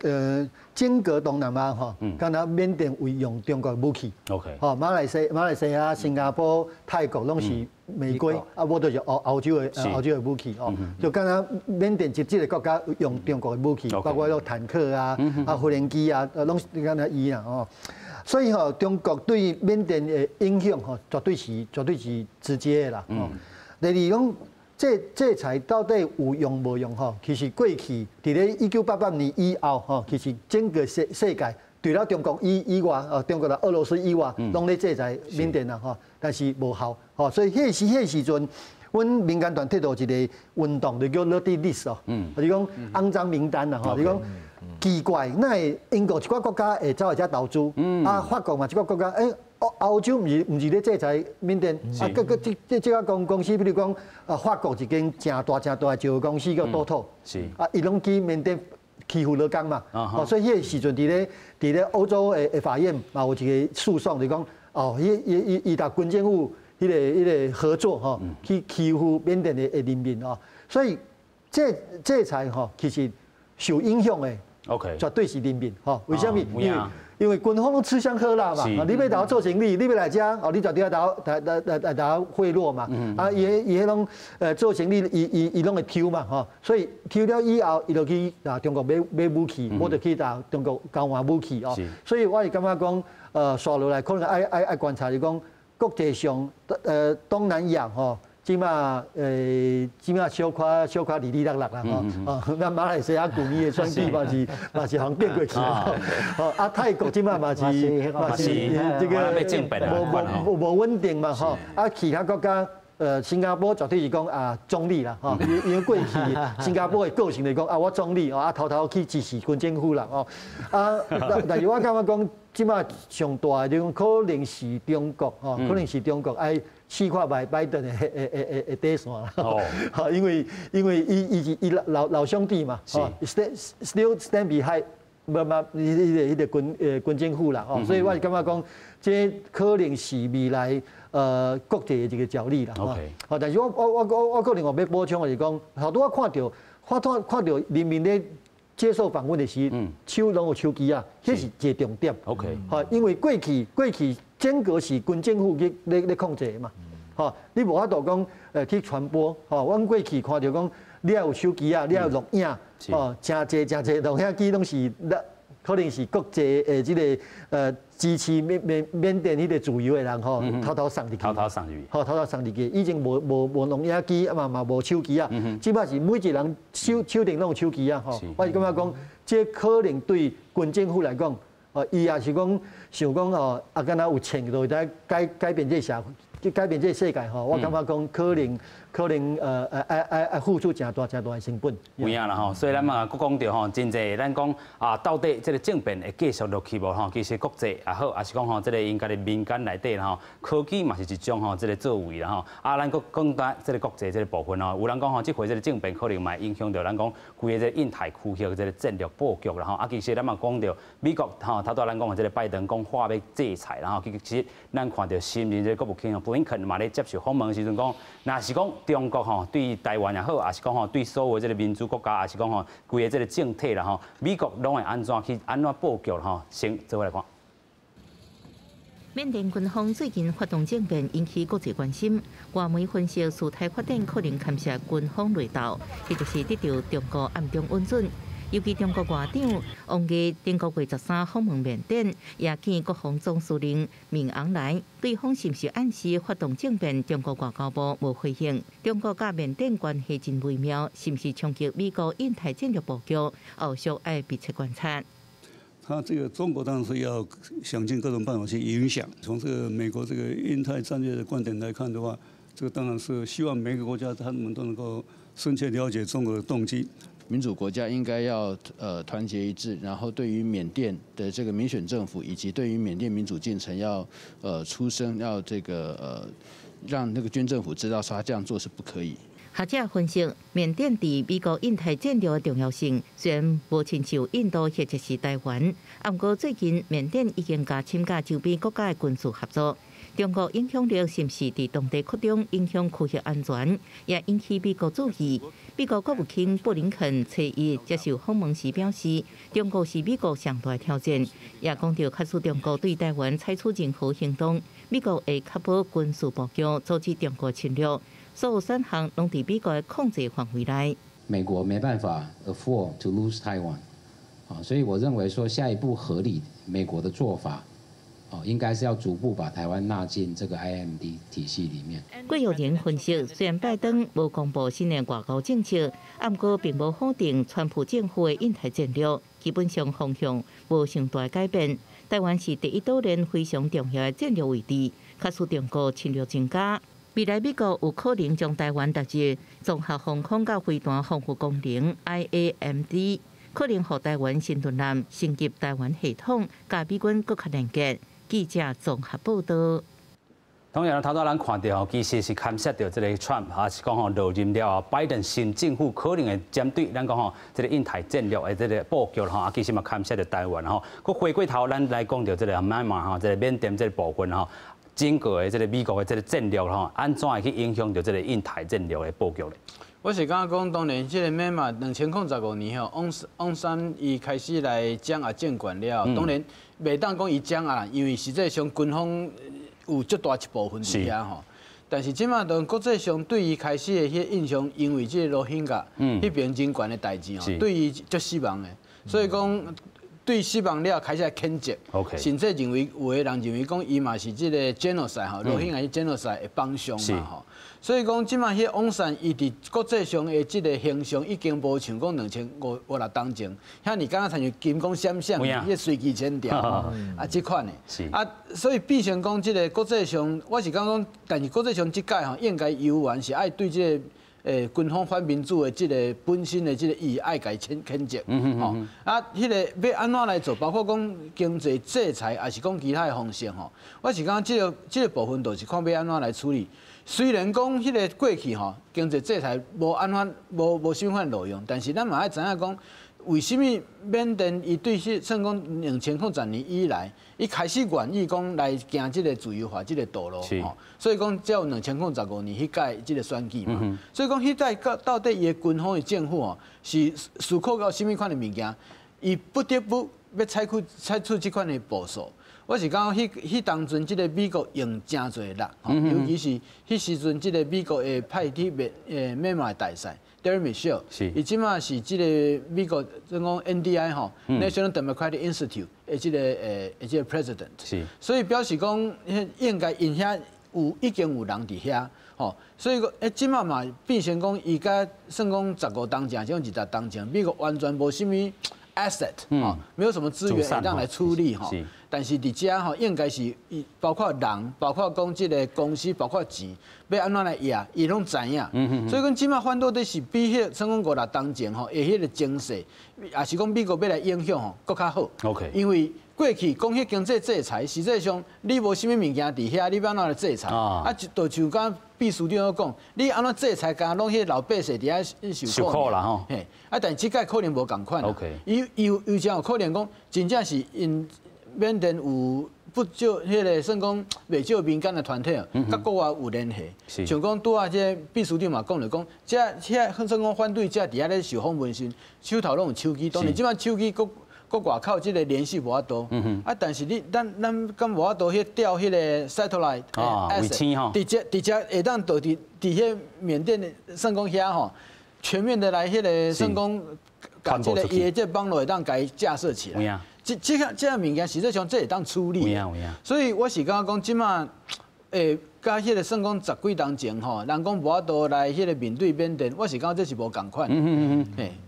整個東南亞吼，敢若緬甸會用中國武器，吼馬來西亞、新加坡、泰國攏是美軍，啊無就是歐洲的武器哦，就敢若緬甸這個國家用中國的武器，包括坦克啊、啊無人機啊，攏是敢若伊啦哦。所以吼，中國對緬甸的影響吼，絕對是直接的啦。第二講，這制裁到底有用無用？吼，其實過去佇咧1988年以後，吼，其實整個世界除了中國以外，哦，中國啦、俄羅斯以外，攏咧制裁緬甸啦，吼，但是無效，吼，所以彼時陣，阮民間團體就有一個運動，就叫 Dirty List 哦，就是講骯髒名單啦，吼，就是講奇怪，哪會英國一寡國家會走來遮投資，啊，法國嘛一寡國家，欸，歐洲毋是咧制裁緬甸，啊，閣閣這這個公司，比如講啊，法國一間誠大誠大的石油公司叫 Total，啊，伊攏去緬甸。欺負勞工嘛，哦，所以彼個時陣佇咧歐洲的法院嘛有一個訴訟，就講哦，伊伊伊伊佮軍政府彼個合作吼，去欺負緬甸的人民哦，所以這制裁吼其實受影響的絕對是人民吼，為啥物？因為軍方攏吃香喝辣嘛，你欲共我做生意，你欲來遮，哦，你絕對愛來來來來來賄賂嘛，啊，伊彼伊彼攏做生意，伊伊伊攏會抽嘛，吼，所以抽了以後，伊就去共中國買武器，無就去共中國交換武器哦。所以我是感覺講，紲落來可能愛觀察是講國際上，東南亞吼。這馬小可小可離離落落啦吼，哦，咱馬來西亞舊年的選舉嘛是予人變過去，哦，啊泰國這馬嘛是這個無無無穩定嘛吼，啊其他國家新加坡絕對是講啊中立啦吼，因為過去新加坡的個性來講啊我中立哦，啊偷偷去支持軍政府啦哦，啊但是我感覺講這馬上大的就可能是中國吼，可能是中國愛試看覓拜登的底線啦，吼，因為伊是伊老老兄弟嘛，吼，still stand behind 無嘛，彼個軍政府啦，吼，所以我是感覺講，這可能是未來國際的一個角力啦，吼，但是我個人我欲補充的是講，頭拄我看著人民咧接受訪問的時，手攏有手機啊，這是一個重點。 吼，因為過去整個是軍政府去咧控制的嘛，吼，你無法度講去傳播，吼，阮過去看著講，你愛有手機啊，你愛有錄影，吼，誠濟誠濟錄影機攏是，可能是國際的這個支持緬甸彼個自由的人吼，偷偷送入去，偷偷送入去，吼，偷偷送入去。以前無錄影機，啊嘛無手機啊，這擺是每一個人手頂攏有手機啊，吼。我是感覺講，這可能對軍政府來講，哦，伊也是講想講吼，啊，敢若有錢就會使改變這個社會，改變這個世界吼。我感覺講可能愛付出誠大誠大的成本。有影啦吼，所以咱嘛閣講著吼，真濟咱講啊，到底這個政變會繼續落去無吼？其實國際也好，抑是講吼，這個𪜶家己民間內底吼，科技嘛是一種吼，這個作為啦吼。啊，咱閣講到這個國際這個部分吼，有人講吼，這回這個政變可能嘛會影響著咱講規個這個印太區域這個戰略布局啦吼。啊，其實咱嘛講著美國吼，頭拄咱講的這個拜登講話欲制裁啦吼，其實咱看著新任這個國務卿布林肯嘛咧接受訪問的時陣講，若是講中國吼對台灣也好，抑是講吼對所有這個民主國家，抑是講吼規個這個政體啦吼，美國攏會按怎去按怎布局吼？先做伙來看。緬甸軍方最近發動政變，引起國際關心。外媒分析，事態發展可能牽涉軍方內鬥，彼就是得著中國暗中允准。尤其中國外長王毅頂個月13訪問緬甸，也見國防總司令敏昂萊，對方是毋是暗示發動政變？中國外交部無回應。中國佮緬甸關係真微妙，是毋是衝擊美國印太戰略布局？後續愛密切觀察。他這個中國當然是要想盡各種辦法去影響。從這個美國這個印太戰略的觀點來看的話，這個當然是希望每個國家他們都能夠深切了解中國的動機。民主國家應該要團結一致，然後對於緬甸的這個民選政府以及對於緬甸民主進程要出聲，要這個讓那個軍政府知道說他這樣做是不可以。學者分析，緬甸佇美國印太戰略的重要性，雖然無親像印度或者是台灣，毋過最近緬甸已經加深佮周邊國家的軍事合作。中國影響力是毋是佇當地擴張，影響區域安全，也引起美國注意。美國國務卿布林肯初一接受訪問時表示，中國是美國上大挑戰，也講著假使中國對台灣採取任何行動，美國會確保軍事布局，阻止中國侵略。所有選項攏佇美國的控制範圍內。美國沒辦法 afford to lose Taiwan，啊，所以我認為說下一步合理美國的做法，哦，應該是要逐步把台灣納進這個 IMD 體系裡面。郭玉玲分析，雖然拜登無公布新的外交政策，毋過並無否定川普政府的印太戰略，基本上方向無上大改變。台灣是第一島鏈非常重要的戰略位置，假使中國侵略增加，未來美國有可能將台灣納入綜合防空佮飛彈防護功能 IAMD，可能予台灣新盾艦升級台灣系統，佮美軍閣較連結。記者綜合報道。當然，頭拄咱看著吼，其實是牽涉著這個 Trump，抑是講吼落任了後，拜登新政府可能會針對咱講吼這個印太戰略的這個布局吼，啊，其實嘛牽涉著台灣吼。閣回過頭，咱來講著這個緬甸吼，這個緬甸這個部分吼，整個的這個美國的這個戰略吼，按怎會去影響著這個印太戰略的布局咧？我是感覺講，當年這個緬甸2015年吼，翁山伊開始來掌握政權了，當然袂當講伊掌握啦，因為實際上軍方有足大一部分佇遐吼，但是這馬當國際上對伊開始的彼個印象，因為這個羅興亞彼邊人權的代誌吼，對伊足失望的，所以講對失望了開始來譴責，甚至認為有的人認為講伊嘛是這個 genocide 吼，羅興亞 genocide 的幫兇嘛吼。所以講，這馬彼翁山伊佇國際上的這個形象已經無像講兩千五五六冬前，遐爾敢若親像金光閃閃，彼個隨機千條啊，這款的。啊，所以變成講這個國際上，我是感覺講，但是國際上這屆吼，應該猶原是愛對這個軍方反民主的這個本身的這個意愛共伊譴責，吼啊，彼個欲按怎來做，包括講經濟制裁，抑是講其他的方式吼。我是感覺這個部分，就是看欲按怎來處理。雖然講彼個過去吼經濟制裁無按怎無啥物款路用，但是咱嘛愛知影講，為啥物緬甸伊對彼算講2010年以來，伊開始願意講來行這個自由化這個道路吼，所以講才有2015年彼屆這個選舉嘛。所以講彼屆到底伊的軍方的政府吼是思考到啥物款的物件，伊不得不欲採取這款的步數。我是感覺彼當陣，這個美國用誠濟力，尤其是彼時陣，這個美國會派去緬甸的大使 Derek Mitchell，伊這馬是這個美國怎講 NDI 吼，National Democratic Institute 的這個 President，所以表示講應該𪜶遐有已經有人佇遐，吼，所以講這馬嘛變成講伊佮算講15冬前，這種20冬前，美國完全無啥物 asset，吼，沒有什麼資源會當來處理吼。但是佇遮吼，應該是包括人，包括講這個公司，包括錢，欲按怎來壓，伊攏知影。所以講這馬反倒佇是比彼算講五六冬前吼，的彼個情勢，抑是講美國欲來影響吼，閣較好。 因為過去講彼經濟制裁，實際上你無啥物物件佇遐，你欲按怎來制裁？啊，就像剛秘書長講，你按怎制裁，敢若攏彼老百姓佇遐受苦啦吼。嘿，啊，但這擺可能無仝款。 伊有真有可能講，真正是𪜶緬甸有不少彼個算講袂少民間的團體，佮國外有聯繫。像講拄仔這個秘書長嘛講著講，這遐算講反對者佇遐咧受訪問時，手頭攏有手機，當然這擺手機閣外口這個聯繫無法度。啊，但是你咱敢無法度去調彼個 satellite，衛星吼，直接會當到佇彼緬甸的算講遐吼，全面的來彼個算講，共這個伊的這個網路會當共伊架設起來。這個物件實際上這會當處理，所以我是感覺講這馬，佮彼個算講十幾冬前吼，人講無法度來彼個面對緬甸，我是感覺這是無仝款。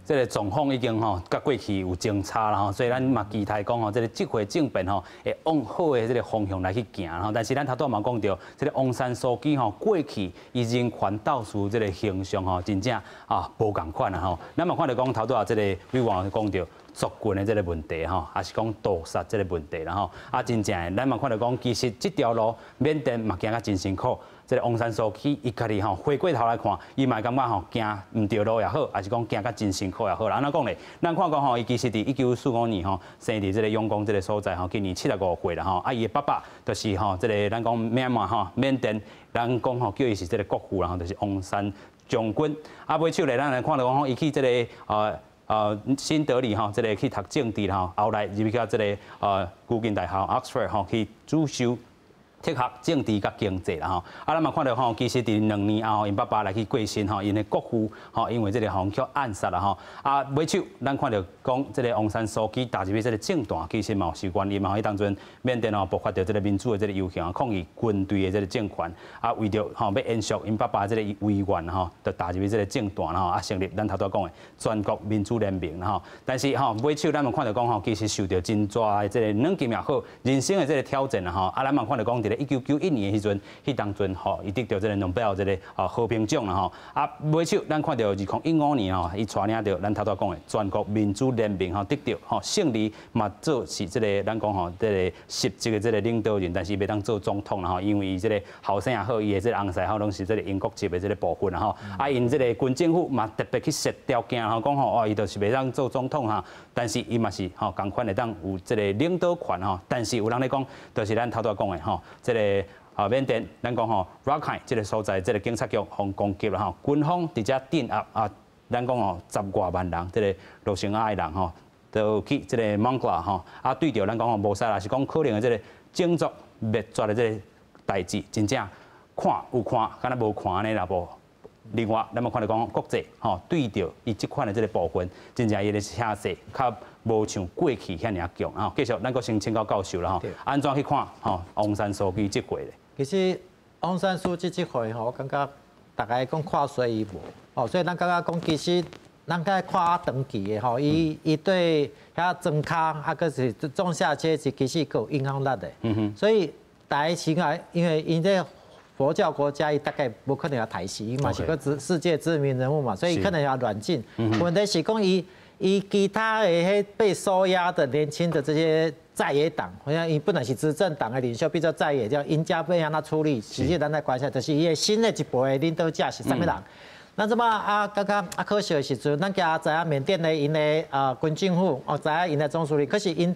這個狀況已經吼，佮過去有真差啦吼，所以咱嘛期待講吼，這個這回政變吼，會往好的這個方向來去行吼。但是咱頭拄仔嘛講著，這個翁山蘇姬吼，過去伊人權鬥士這個形象吼，真正啊無仝款啦吼。咱嘛看著講頭拄仔這個委員講著族群的這個問題吼，抑是講屠殺這個問題啦吼。啊，真正的，咱嘛看著講，其實這條路緬甸嘛行甲真辛苦。這個翁山蘇姬伊家己吼，回過頭來看，伊嘛會感覺吼行毋對路也好，抑是講行甲真辛苦也好啦。按怎講咧？咱看講吼，伊其實佇1945年吼，生佇這個仰光這個所在吼，今年75歲啦吼。啊，伊的爸爸就是吼，這個咱講緬甸吼，緬甸人講吼，叫伊是這個國父啦吼，就是翁山將軍。啊，尾手咧，咱來看著講吼，伊去這個新德里吼，這個去讀政治吼，後來入去到這個牛津大學 Oxford 吼去主修哲學、政治佮經濟啦吼。啊，咱嘛看著吼，其實佇2年後，𪜶爸爸來去過身吼，𪜶的國父吼，因為這個吼予暗殺啦吼。啊，尾手咱看著講，這個翁山蘇姬踏入去這個政壇，其實嘛有受原因嘛。彼當陣緬甸吼爆發著這個民主的這個遊行，抗議軍隊的這個政權，啊，為著吼欲延續𪜶爸爸這個遺願吼，就踏入去這個政壇吼，啊，成立咱頭拄仔講的全國民主聯盟吼。但是吼，尾手咱嘛看著講吼，其實受著真大的這個軟禁也好，人生的這個挑戰啦吼。啊，咱嘛看著講佇咧咧1991年的時陣，彼當陣吼，伊得著這個諾貝爾這個和平獎啦吼。啊，尾手咱看著2015年吼，伊帶領著咱頭拄講的全國民主聯盟吼，得著吼勝利，嘛做是這個咱講吼，這個實質的這個領導人，但是袂當做總統啦吼，因為伊這個後生也好，伊的這個翁婿好，攏是這個英國籍的這個部分啦吼。啊，𪜶這個軍政府嘛特別去設條件吼，講吼哦，伊就是袂當做總統哈，但是伊嘛是吼仝款會當有這個領導權吼。但是有人咧講，就是咱頭拄講的吼，這個緬甸咱講吼，Rakhine 這個所在，這個警察局予攻擊啦吼，軍方佇遮鎮壓啊，咱講吼十外萬人，這個羅興亞的人吼，都去這個 Mongla 吼，啊對著咱講吼謀殺啦，是講可能的這個種族滅絕的這個代誌，真正看有看，敢若無看按呢啦無。另外，咱嘛看著講國際吼對著伊這款的這個部分，真正伊的聲勢較無像過去遐爾仔強啊。繼續，咱閣先請教教授啦吼，按怎去看吼翁山蘇姬這回咧？其實翁山蘇姬這回吼，我感覺大家講看衰伊無哦，所以咱感覺講其實咱該看長期的吼，伊對遐莊跤啊，閣是中下階級其實閣有影響力的。所以大家起來，因為𪜶這佛教國家，伊大概無可能予刣死，伊嘛是個世界知名人物嘛，所以可能予軟禁。問題是講伊其他的彼被收押的年輕的這些在野黨，好像伊本來是執政黨的領袖，變做在野，叫𪜶遮欲按怎處理？實際咱來觀察，就是伊的新的一輩的領導者是啥物人？咱這擺啊，感覺啊可惜的時陣，咱加知影緬甸的𪜶的軍政府，哦知影𪜶的總司令，可是𪜶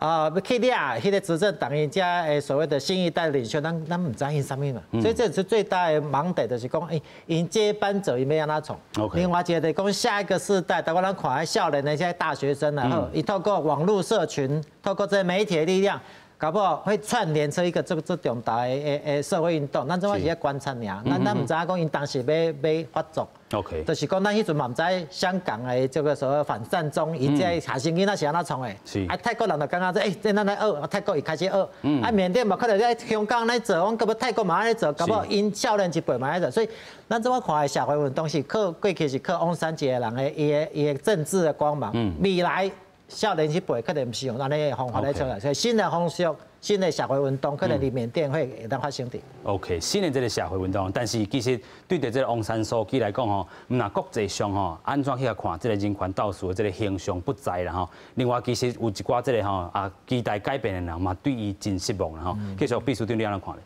欲去掠彼個執政黨𪜶遮的所謂的新一代領袖，咱毋知𪜶啥物嘛，所以這是最大的盲點，就是講，𪜶接班者𪜶欲按怎創。另外一個就是講下一個世代，包括咱看少年的這些大學生啊，伊透過網路社群，透過這個媒體的力量，搞不好會串聯出一個這重大的社會運動。咱這擺是咧觀察爾，咱毋知影講𪜶當時欲發作。 就是講咱彼陣嘛毋知香港的這個所謂反佔中，𪜶這學生囡仔是按怎創的？啊，泰國人就感覺說，欸，這咱來學，泰國伊開始學。啊，緬甸嘛可能在香港咧做，阮閣欲泰國嘛按呢做，搞不好𪜶少年一輩嘛按呢做。所以咱這擺看的社會運動是靠過去是靠翁山一個人的伊的政治的光芒。未來少年這輩可能毋是用按呢方法來出來，所以新的方式、新的社會運動可能佇緬甸會會當發生佇。 OK，新的這個社會運動，但是其實對著這個翁山蘇姬來講吼，毋若國際上吼，按怎去看這個人權鬥士的這個形象不在啦吼。另外，其實有一寡這個吼期待改變的人嘛，對伊真失望啦吼。繼續，秘書長你按怎看咧？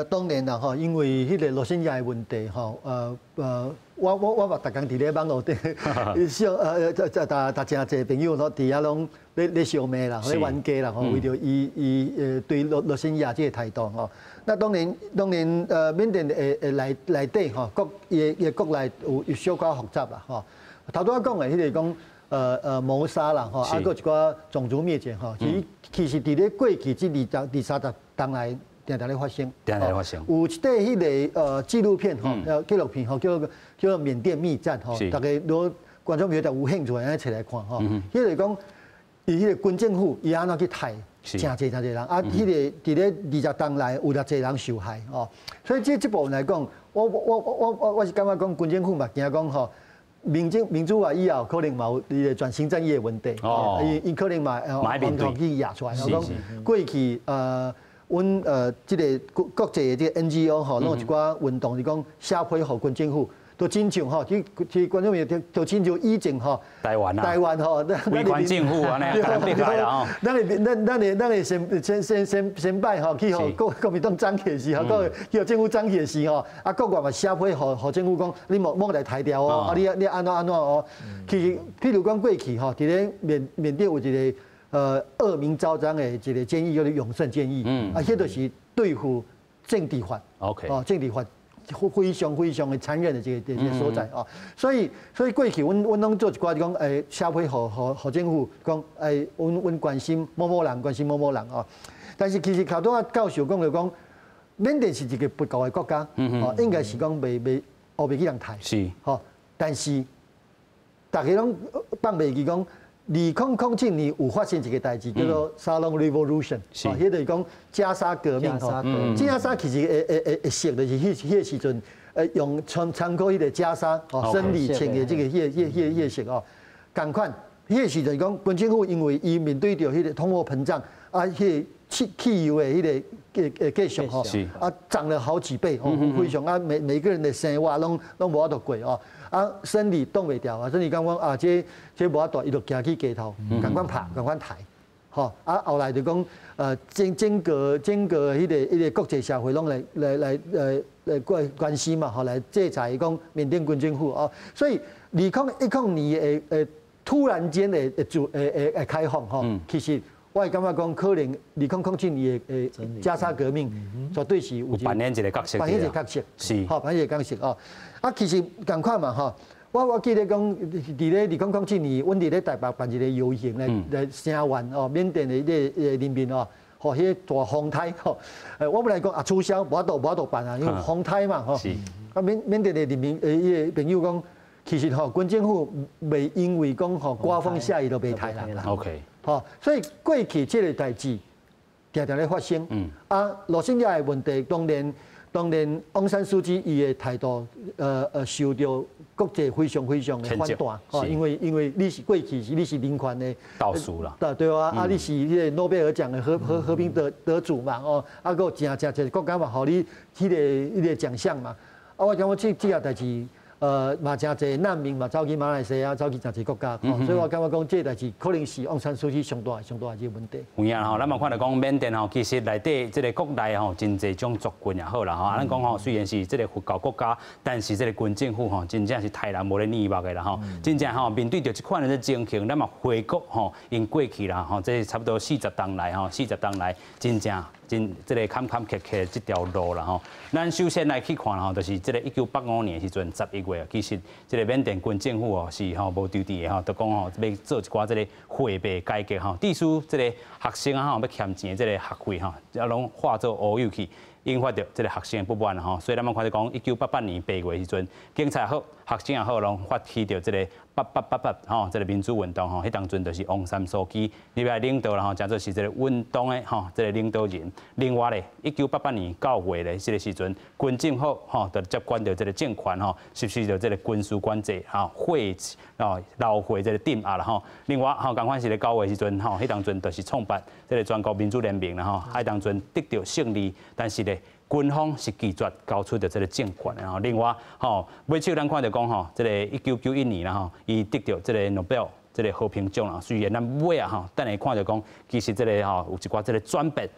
當然啦吼，因為彼個羅興亞的問題吼，我嘛逐工佇咧網路頂，小逐逐誠濟朋友攏佇遐攏咧相罵啦，咧冤家啦吼，為著伊對羅興亞這個態度吼。那當然緬甸的內底吼，國伊的國內有小可複雜啦吼。頭拄仔講的彼個講謀殺啦吼，啊，閣一寡種族滅絕吼，其實佇咧過去這二三十冬來，定定咧發生，定定咧發生。有一塊彼個紀錄片吼，紀錄片吼，叫做《緬甸密戰》吼，大家如果觀眾朋友有興趣，會使揣來看吼。彼個講，伊彼個軍政府伊按怎去刣誠濟誠濟人，啊，彼個佇咧20冬內有偌濟人受害吼。所以這部分來講，我是感覺講軍政府嘛驚講吼，民主化以後，可能嘛有伊個轉型正義的問題，伊可能嘛去壓出來，講過去阮這個國際的這個 NGO 吼，攏有一寡運動是講寫批予軍政府，都親像吼，這觀眾朋友都親像以前吼，台灣啊，台灣吼，維權政府按呢，共咱逼開啦吼。咱的先先先先先擺吼，去予國民黨掌起的時候，去予政府掌起的時候，啊，國外嘛寫批予政府講，你莫莫來刣掉哦，啊，你按怎按怎哦。其實，譬如講過去吼，佇咧緬甸有一個惡名昭彰的一個監獄叫做永盛監獄，啊，彼就是對付政治犯， 哦，政治犯非常非常的殘忍的這個所在哦，所以過去阮攏做一寡就講，寫批予政府講，阮關心某某人，關心某某人哦。但是其實頭拄仔教授講就講，緬甸是一個佛教的國家，哦，應該是講袂烏白去人刣，吼，但是大家攏放袂記講。2007年有發生一個代誌，叫做 Sarong Revolution，哦，彼就是講袈裟革命吼。袈裟其實會色就是彼個時陣，用穿穿過彼個袈裟，哦，僧侶穿的這個彼個色哦，仝款彼个时阵讲，军政府因为伊面对著彼个通货膨胀，啊，彼个汽油的彼个价数吼，啊，涨了好几倍哦，非常啊，每个人的生活拢无法度过哦，啊，生理擋袂牢啊，生理感覺啊，這無法度，伊就行去街頭，仝款拍，仝款刣，吼，啊，後來就講，整個彼個國際社會攏來關心嘛，吼，來制裁講緬甸軍政府哦，所以2010年的突然間的自會開放吼，其實我會感覺講，可能2007年的加沙革命絕對是有扮演一個角色，扮演一個角色，吼，扮演一個角色哦。啊，其實仝款嘛吼，我記得講，佇咧2007年，阮佇咧台北辦一個遊行來聲援哦，緬甸的彼個人民哦，吼，彼個大風颱吼，我本來講啊取消，無法度辦啊，因為風颱嘛吼。啊，緬甸的人民伊个朋友講，其實吼，軍政府袂因為講吼颳風下雨就袂刣啦。 吼，所以過去這個代誌定定咧發生。啊，羅興亞的問題，當然，翁山蘇姬伊的態度，受著國際非常非常的反彈。吼，因為你是過去是你是人權的鬥士啦。對啊，啊，你是彼個諾貝爾獎的和平得主嘛，哦，啊，閣有誠誠濟國家嘛，予你彼個獎項嘛。啊，我感覺這個代誌。嘛誠濟難民嘛走去馬來西亞，走去誠濟國家，所以我感覺講這代誌可能是翁山蘇姬上大上大的一個問題。有影吼，咱嘛看著講緬甸吼，其實內底這個國內吼，真濟種族群也好啦吼。啊，咱講吼，雖然是這個佛教國家，但是這個軍政府吼，真正是刣人無咧膩目的啦吼。真正吼，面對著這款的情形，咱嘛回顧吼，𪜶過去啦吼，這差不多四十冬來吼，四十冬來真正真這個坎坎坷坷這條路啦吼。咱首先來去看吼，就是這個1985年時陣11月，其實這個緬甸軍政府哦是吼無惆悰的吼，就講吼欲做一寡這個貨幣改革吼，致使這個學生啊吼欲欠錢的這個學費吼，啊攏化做烏有去，引發著這個學生的不滿吼。所以咱嘛看著講，1988年8月時陣，警察也好，學生也好，攏發起著這個八八八八吼，這個民主運動吼。彼當陣就是翁山蘇姬入來領導啦吼，成做是這個運動的吼，這個領導人。另外咧，1988年9月咧，這個時陣，軍政府吼就接管著這個政權吼，實施著這個軍事管制吼，會哦流血這個鎮壓啦吼。另外吼，仝款是咧九月時陣吼，彼當陣就是創辦這個全國民主聯盟啦吼，彼當陣得著勝利，但是咧，軍方是拒絕交出著這個政權的吼。另外吼，尾手咱看著講吼，這個1991年啦吼，伊得著這個諾貝爾這個和平獎啦。雖然咱尾啊吼，等下看著講，其實這個吼有一寡這個轉變。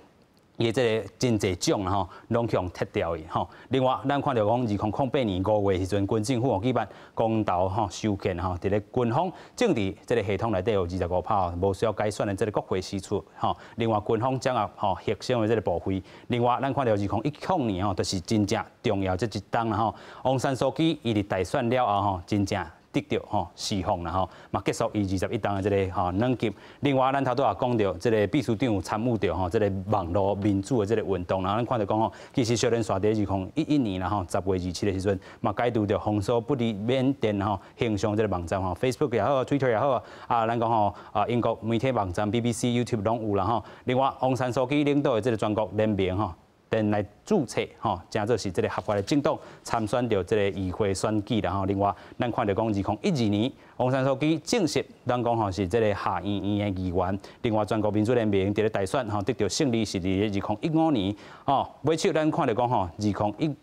伊這個真濟獎啦吼，攏予撤掉去吼。另外，咱看著講，2008年5月時陣，軍政府舉辦公投吼修憲吼，佇咧軍方政治這個系統內底有25%無需要改選的這個國會釋出吼。另外，軍方掌握吼核心的這個部位。另外，咱看著2010年吼，就是真正重要這一冬啦吼。翁山蘇姬伊佇大選了後吼，真正得著吼釋放啦吼，嘛結束伊21冬的這個吼軟禁。另外，咱頭拄也講著，這個秘書長有參與著吼，這個網路民主的這個運動。然後咱看著講吼，其實小連紲佇2011年啦吼，10月27的時陣，嘛解除著封鎖不利緬甸吼形象這個網站吼，Facebook 也好，Twitter 也好，啊，咱講吼啊，英國媒體網站 BBC、YouTube 攏有啦吼。另外，翁山蘇姬領導的這個全國聯盟吼，電來註冊吼，成做是這個合法的政黨參選著這個議會選舉啦吼。另外，咱看著講，2012年，翁山蘇姬正式咱講吼是這個下議院的議員。另外，全國民主聯盟佇咧大選吼得著勝利是佇咧2015年吼。尾手咱看著講吼，2016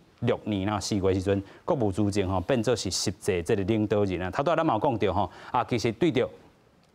年啦4月時陣，國務資政吼變做是實際這個領導人啊。頭拄仔咱嘛有講著吼，啊，其實對著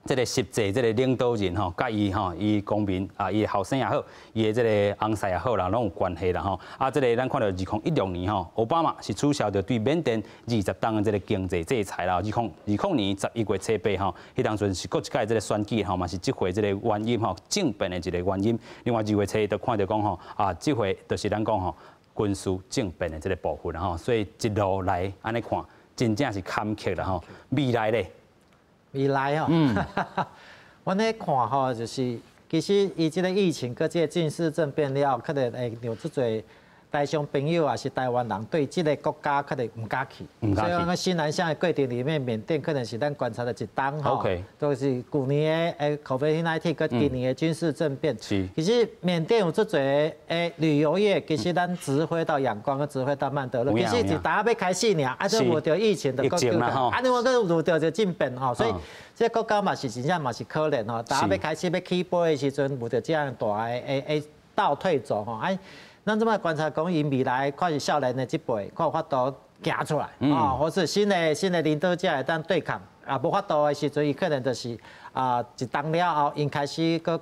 這個實際這個領導人吼，佮伊吼，伊公民啊，伊後生也好，伊的這個翁婿也好啦，攏有關係啦吼。啊，這個咱看著2016年吼，奧巴馬是取消著對緬甸20冬的這個經濟制裁啦。2020年11月初8吼，彼當陣是閣一擺這個選舉吼，嘛是這回這個原因吼，政變的一個原因。另外2月初就看著講吼，啊，這回就是咱講吼軍事政變的這個部分啦吼。所以一路來按呢看，真正是坎坷啦吼。未來咧？未來哦，阮咧看吼，就是其實伊這個疫情，佮這個軍事政變了，可能會讓足濟台商朋友也是台灣人對這个國家可能毋敢去，所以講新南向的過程裡面，緬甸可能是咱觀察的一冬吼，都是舊年的COVID-19，佮今年的軍事政變。其實緬甸有足濟的旅遊業，其實咱直飛到仰光，直飛到曼德勒，其實是大家欲開始爾，啊，這遇著疫情的國家，啊，你我閣遇著這政變吼，所以這個國家嘛是真正嘛是可憐吼，大家欲開始欲起飛的時陣，遇著這樣大的會倒退走吼，啊。咱這擺觀察講，𪜶未來看是少年的這輩，看有法度行出來，啊，或是新的領導者會當對抗，啊，無法度的時陣，伊可能就是啊，一冬了後，𪜶開始閣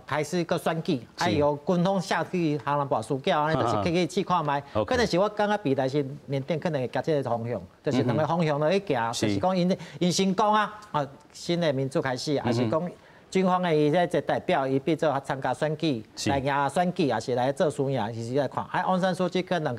開始閣選舉，啊，由軍方下去予人跋輸繳，按呢就是去去試看覓，可能是我感覺未來是緬甸可能會行這个方向，就是兩个方向落去行，就是講𪜶𪜶成功啊，啊，新的民主開始，還是講。軍方的伊這個代表，伊變做參加選舉，來贏選舉，也是來做輸贏，其實來看。啊，翁山蘇姬可能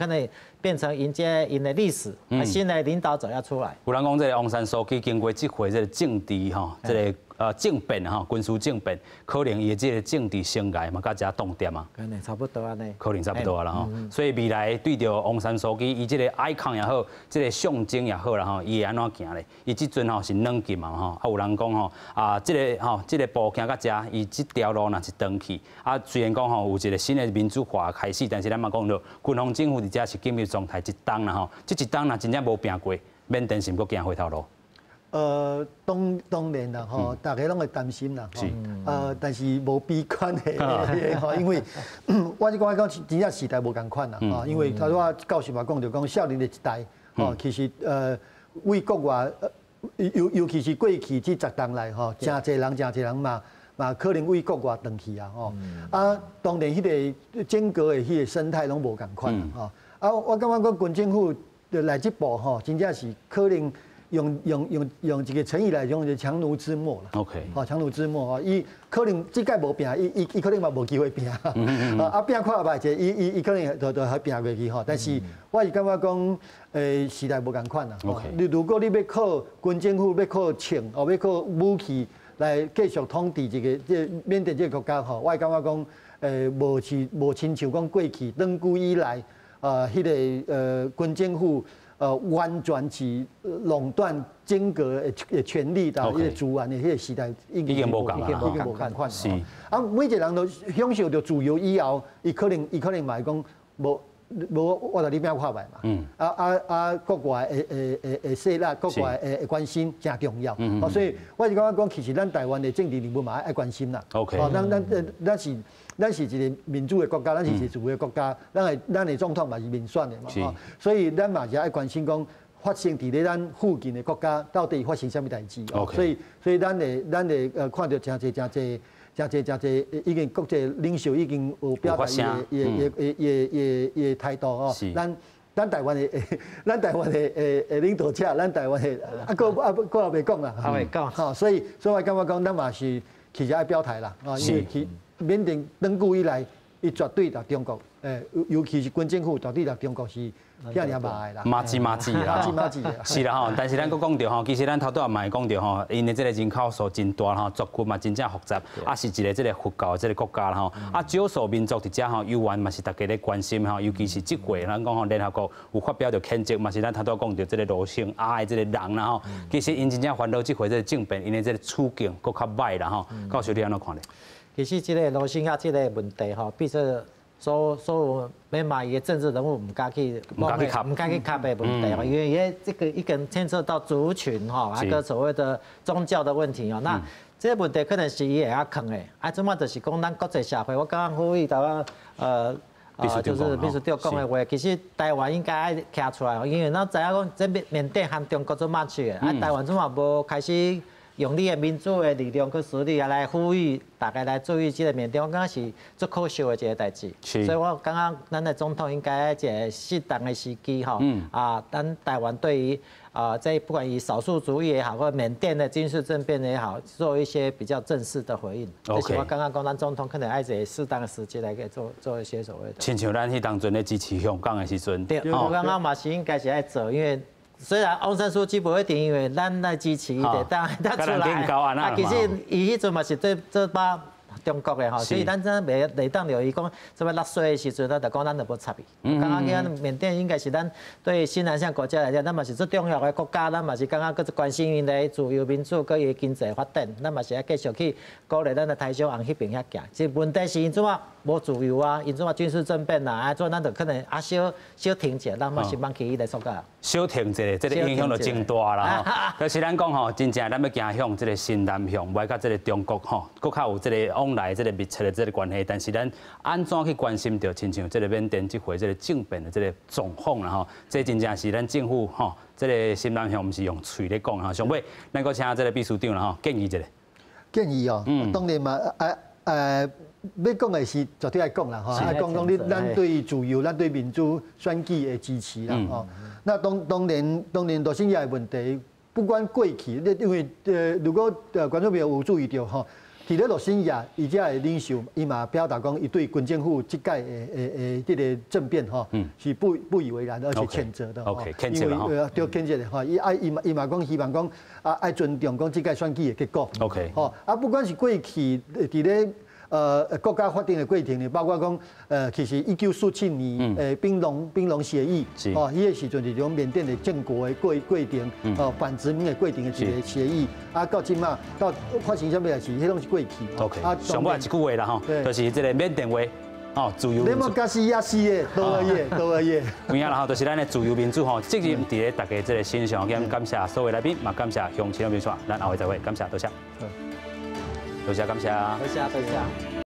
變成迎接𪜶的歷史，新的領導者要出來。有人講，這个翁山蘇姬經過這回這个政治吼，這个政變吼，軍事政變，可能伊的這个政治生涯嘛，佮遮凍點啊。可能差不多按呢。可能差不多啊啦吼。所以未來對著翁山蘇姬，伊這个 icon 也好，這个象徵也好啦吼，伊會按怎行咧？伊這陣吼是軟禁嘛吼，啊有人講吼啊，這个吼，這个步行到遮，伊這條路若是斷去，啊雖然講吼有一个新的民主化開始，但是咱嘛講著，軍方政府佇遮是緊急狀態一冬啦吼，這一冬若真正無拼過，緬甸是毋閣行回頭路？當然啦，吼，大家攏會擔心啦，吼，但是無悲觀的，吼，因為我是講講真正時代無仝款啦，吼，因為頭拄仔教授嘛講著講少年的一代，吼，其實為國外，尤其是過去這十冬來，吼，誠濟人誠濟人嘛可能為國外轉去啊，吼，啊，當然彼个整個的彼个生態攏無仝款，吼，啊，我感覺講軍政府來這步，吼，真正是可能。用一个成語來講，就強弩之末啦。 好，強弩之末啊，伊可能這屆無拼，伊可能嘛無機會拼。啊，拼看覓者，伊可能就還拼過去吼。但是我是感覺講，時代無仝款啦。你如果你欲靠軍政府，欲靠槍，哦，欲靠武器來繼續統治這个這緬甸這个國家吼，我會感覺講，無親像講過去長久以來，彼个軍政府。完全是壟斷整個的權力的彼个資源的彼个時代已經無仝已經無仝款。啊，每一個人都享受著自由以後，伊可能嘛會講無無，我共你拼看覓嘛。啊，國外的勢力，國外的關心誠重要。哦，所以我是感覺講，其實咱台灣的政治人物嘛愛關心啦。 哦，咱是一个民主的國家，咱是一個自由的國家，咱的總統嘛是民選的嘛，吼，所以咱嘛是愛關心講發生佇咧咱附近的國家到底發生啥物代誌。所以咱會看著誠濟誠濟誠濟誠濟已經國際領袖已經有表達伊的態度哦。咱台灣的領導者，咱台灣的啊，閣啊閣也未講啦，還未講。吼，所以我感覺講，咱嘛是其實愛表態啦，啊，因為其緬甸長久以來，伊絕對佇中國，尤其是軍政府絕對佇中國是遐爾麻的啦，麻子麻子啦，麻子麻子。是啦吼，但是咱閣講著吼，其實咱頭拄仔嘛會講著吼，𪜶的這个人口數真大吼，族群嘛真正複雜，啊是一个這个佛教的這个國家啦吼，啊少數民族佇遮吼，猶原嘛是大家咧關心吼，尤其是這回咱講吼，聯合國有發表著譴責，嘛是咱頭拄仔講著這个羅興亞的這个人啦吼，其實𪜶真正煩惱這回這个政變，𪜶的這个處境閣較歹啦吼，教授你按怎看咧？其實這个羅興亞這个問題吼，變做所有緬馬伊的政治人物毋敢去毋敢去磕，毋敢去磕的問題吼，因為伊這個一個牽涉到族群吼，啊閣所謂的宗教的問題哦，那這個問題可能是伊會曉囥的，啊，這馬就是講咱國際社會，我剛剛呼籲台灣就是秘書長講的話，其實台灣應該愛徛出來，因為咱知影講這緬甸和中國做馬去的，啊，台灣這馬無開始。用你的民主的力量去實力啊，來呼籲大家來注意這个緬甸，我感覺是足可惜的一个代誌。所以我感覺咱的總統應該一个適當的時機吼，啊，咱台灣對於啊，這不管以少數族裔也好，或緬甸的軍事政變也好，做一些比較正式的回應。這是我剛剛講，咱總統可能愛一個適當的時機來給做一些所謂的。親像咱彼當陣咧支持香港的時陣，對，我感覺嘛是應該是愛做，因為。雖然翁山蘇姬無一定因為咱來支持伊的，但他出來，啊，其實伊彼陣嘛是做做把中國的吼，所以咱真袂袂當著伊講啥物納稅的時陣，咱就講咱就無插伊。感覺講緬甸應該是咱對新南向國家來講，咱嘛是最重要的國家，咱嘛是感覺閣關心𪜶的自由民主，閣伊的經濟發展，咱嘛是愛繼續去鼓勵咱的台商往彼邊遐行。這問題是𪜶怎啊無自由啊，𪜶怎啊軍事政變啊，啊，做咱就可能啊小小停者，咱嘛是放棄彼个國家。小停者，這個影響就真大啦吼。就是咱講吼，真正咱欲行向這個新南向，欲佮這個中國吼，閣較有這個往來這個密切的這個關係。但是咱按怎去關心著，親像這個緬甸這回這個政變的這個狀況啦吼，這真正是咱政府吼，這個新南向毋是用喙咧講吼。上尾，咱閣請這個秘書長啦吼，建議一下。建議哦，當然嘛，欲講的是絕對愛講啦，吼，愛講講你咱對自由、咱對民主選舉的支持啦，吼。那當然，羅興亞的問題，不管過去，你因為如果觀眾朋友有注意著吼，佇咧羅興亞，伊遮的領袖，伊嘛表達講，伊對軍政府這屆的這个政變吼，是不以為然，而且譴責的。 OK，譴責。因為對譴責的吼，伊愛伊嘛伊嘛講希望講啊愛尊重講這屆選舉的結果。 吼啊，不管是過去佇咧國家發展的過程呢，包括講，其實1947年，檳榔協議，哦，彼个時陣是講緬甸的建國的過程，哦，反殖民的過程的一個協議，啊，到這馬到發生啥物代誌，彼攏是過去。 OK，上尾一句話啦吼，就是這個緬甸話，哦，自由。你莫加死也死的，多而已，多而已。有影啦吼，就是咱的自由民主吼，責任佇咧大家這個身上。咁感謝所有來賓，嘛感謝鄉親的民主，咱後回再會，感謝多謝。多謝感謝。多謝多謝。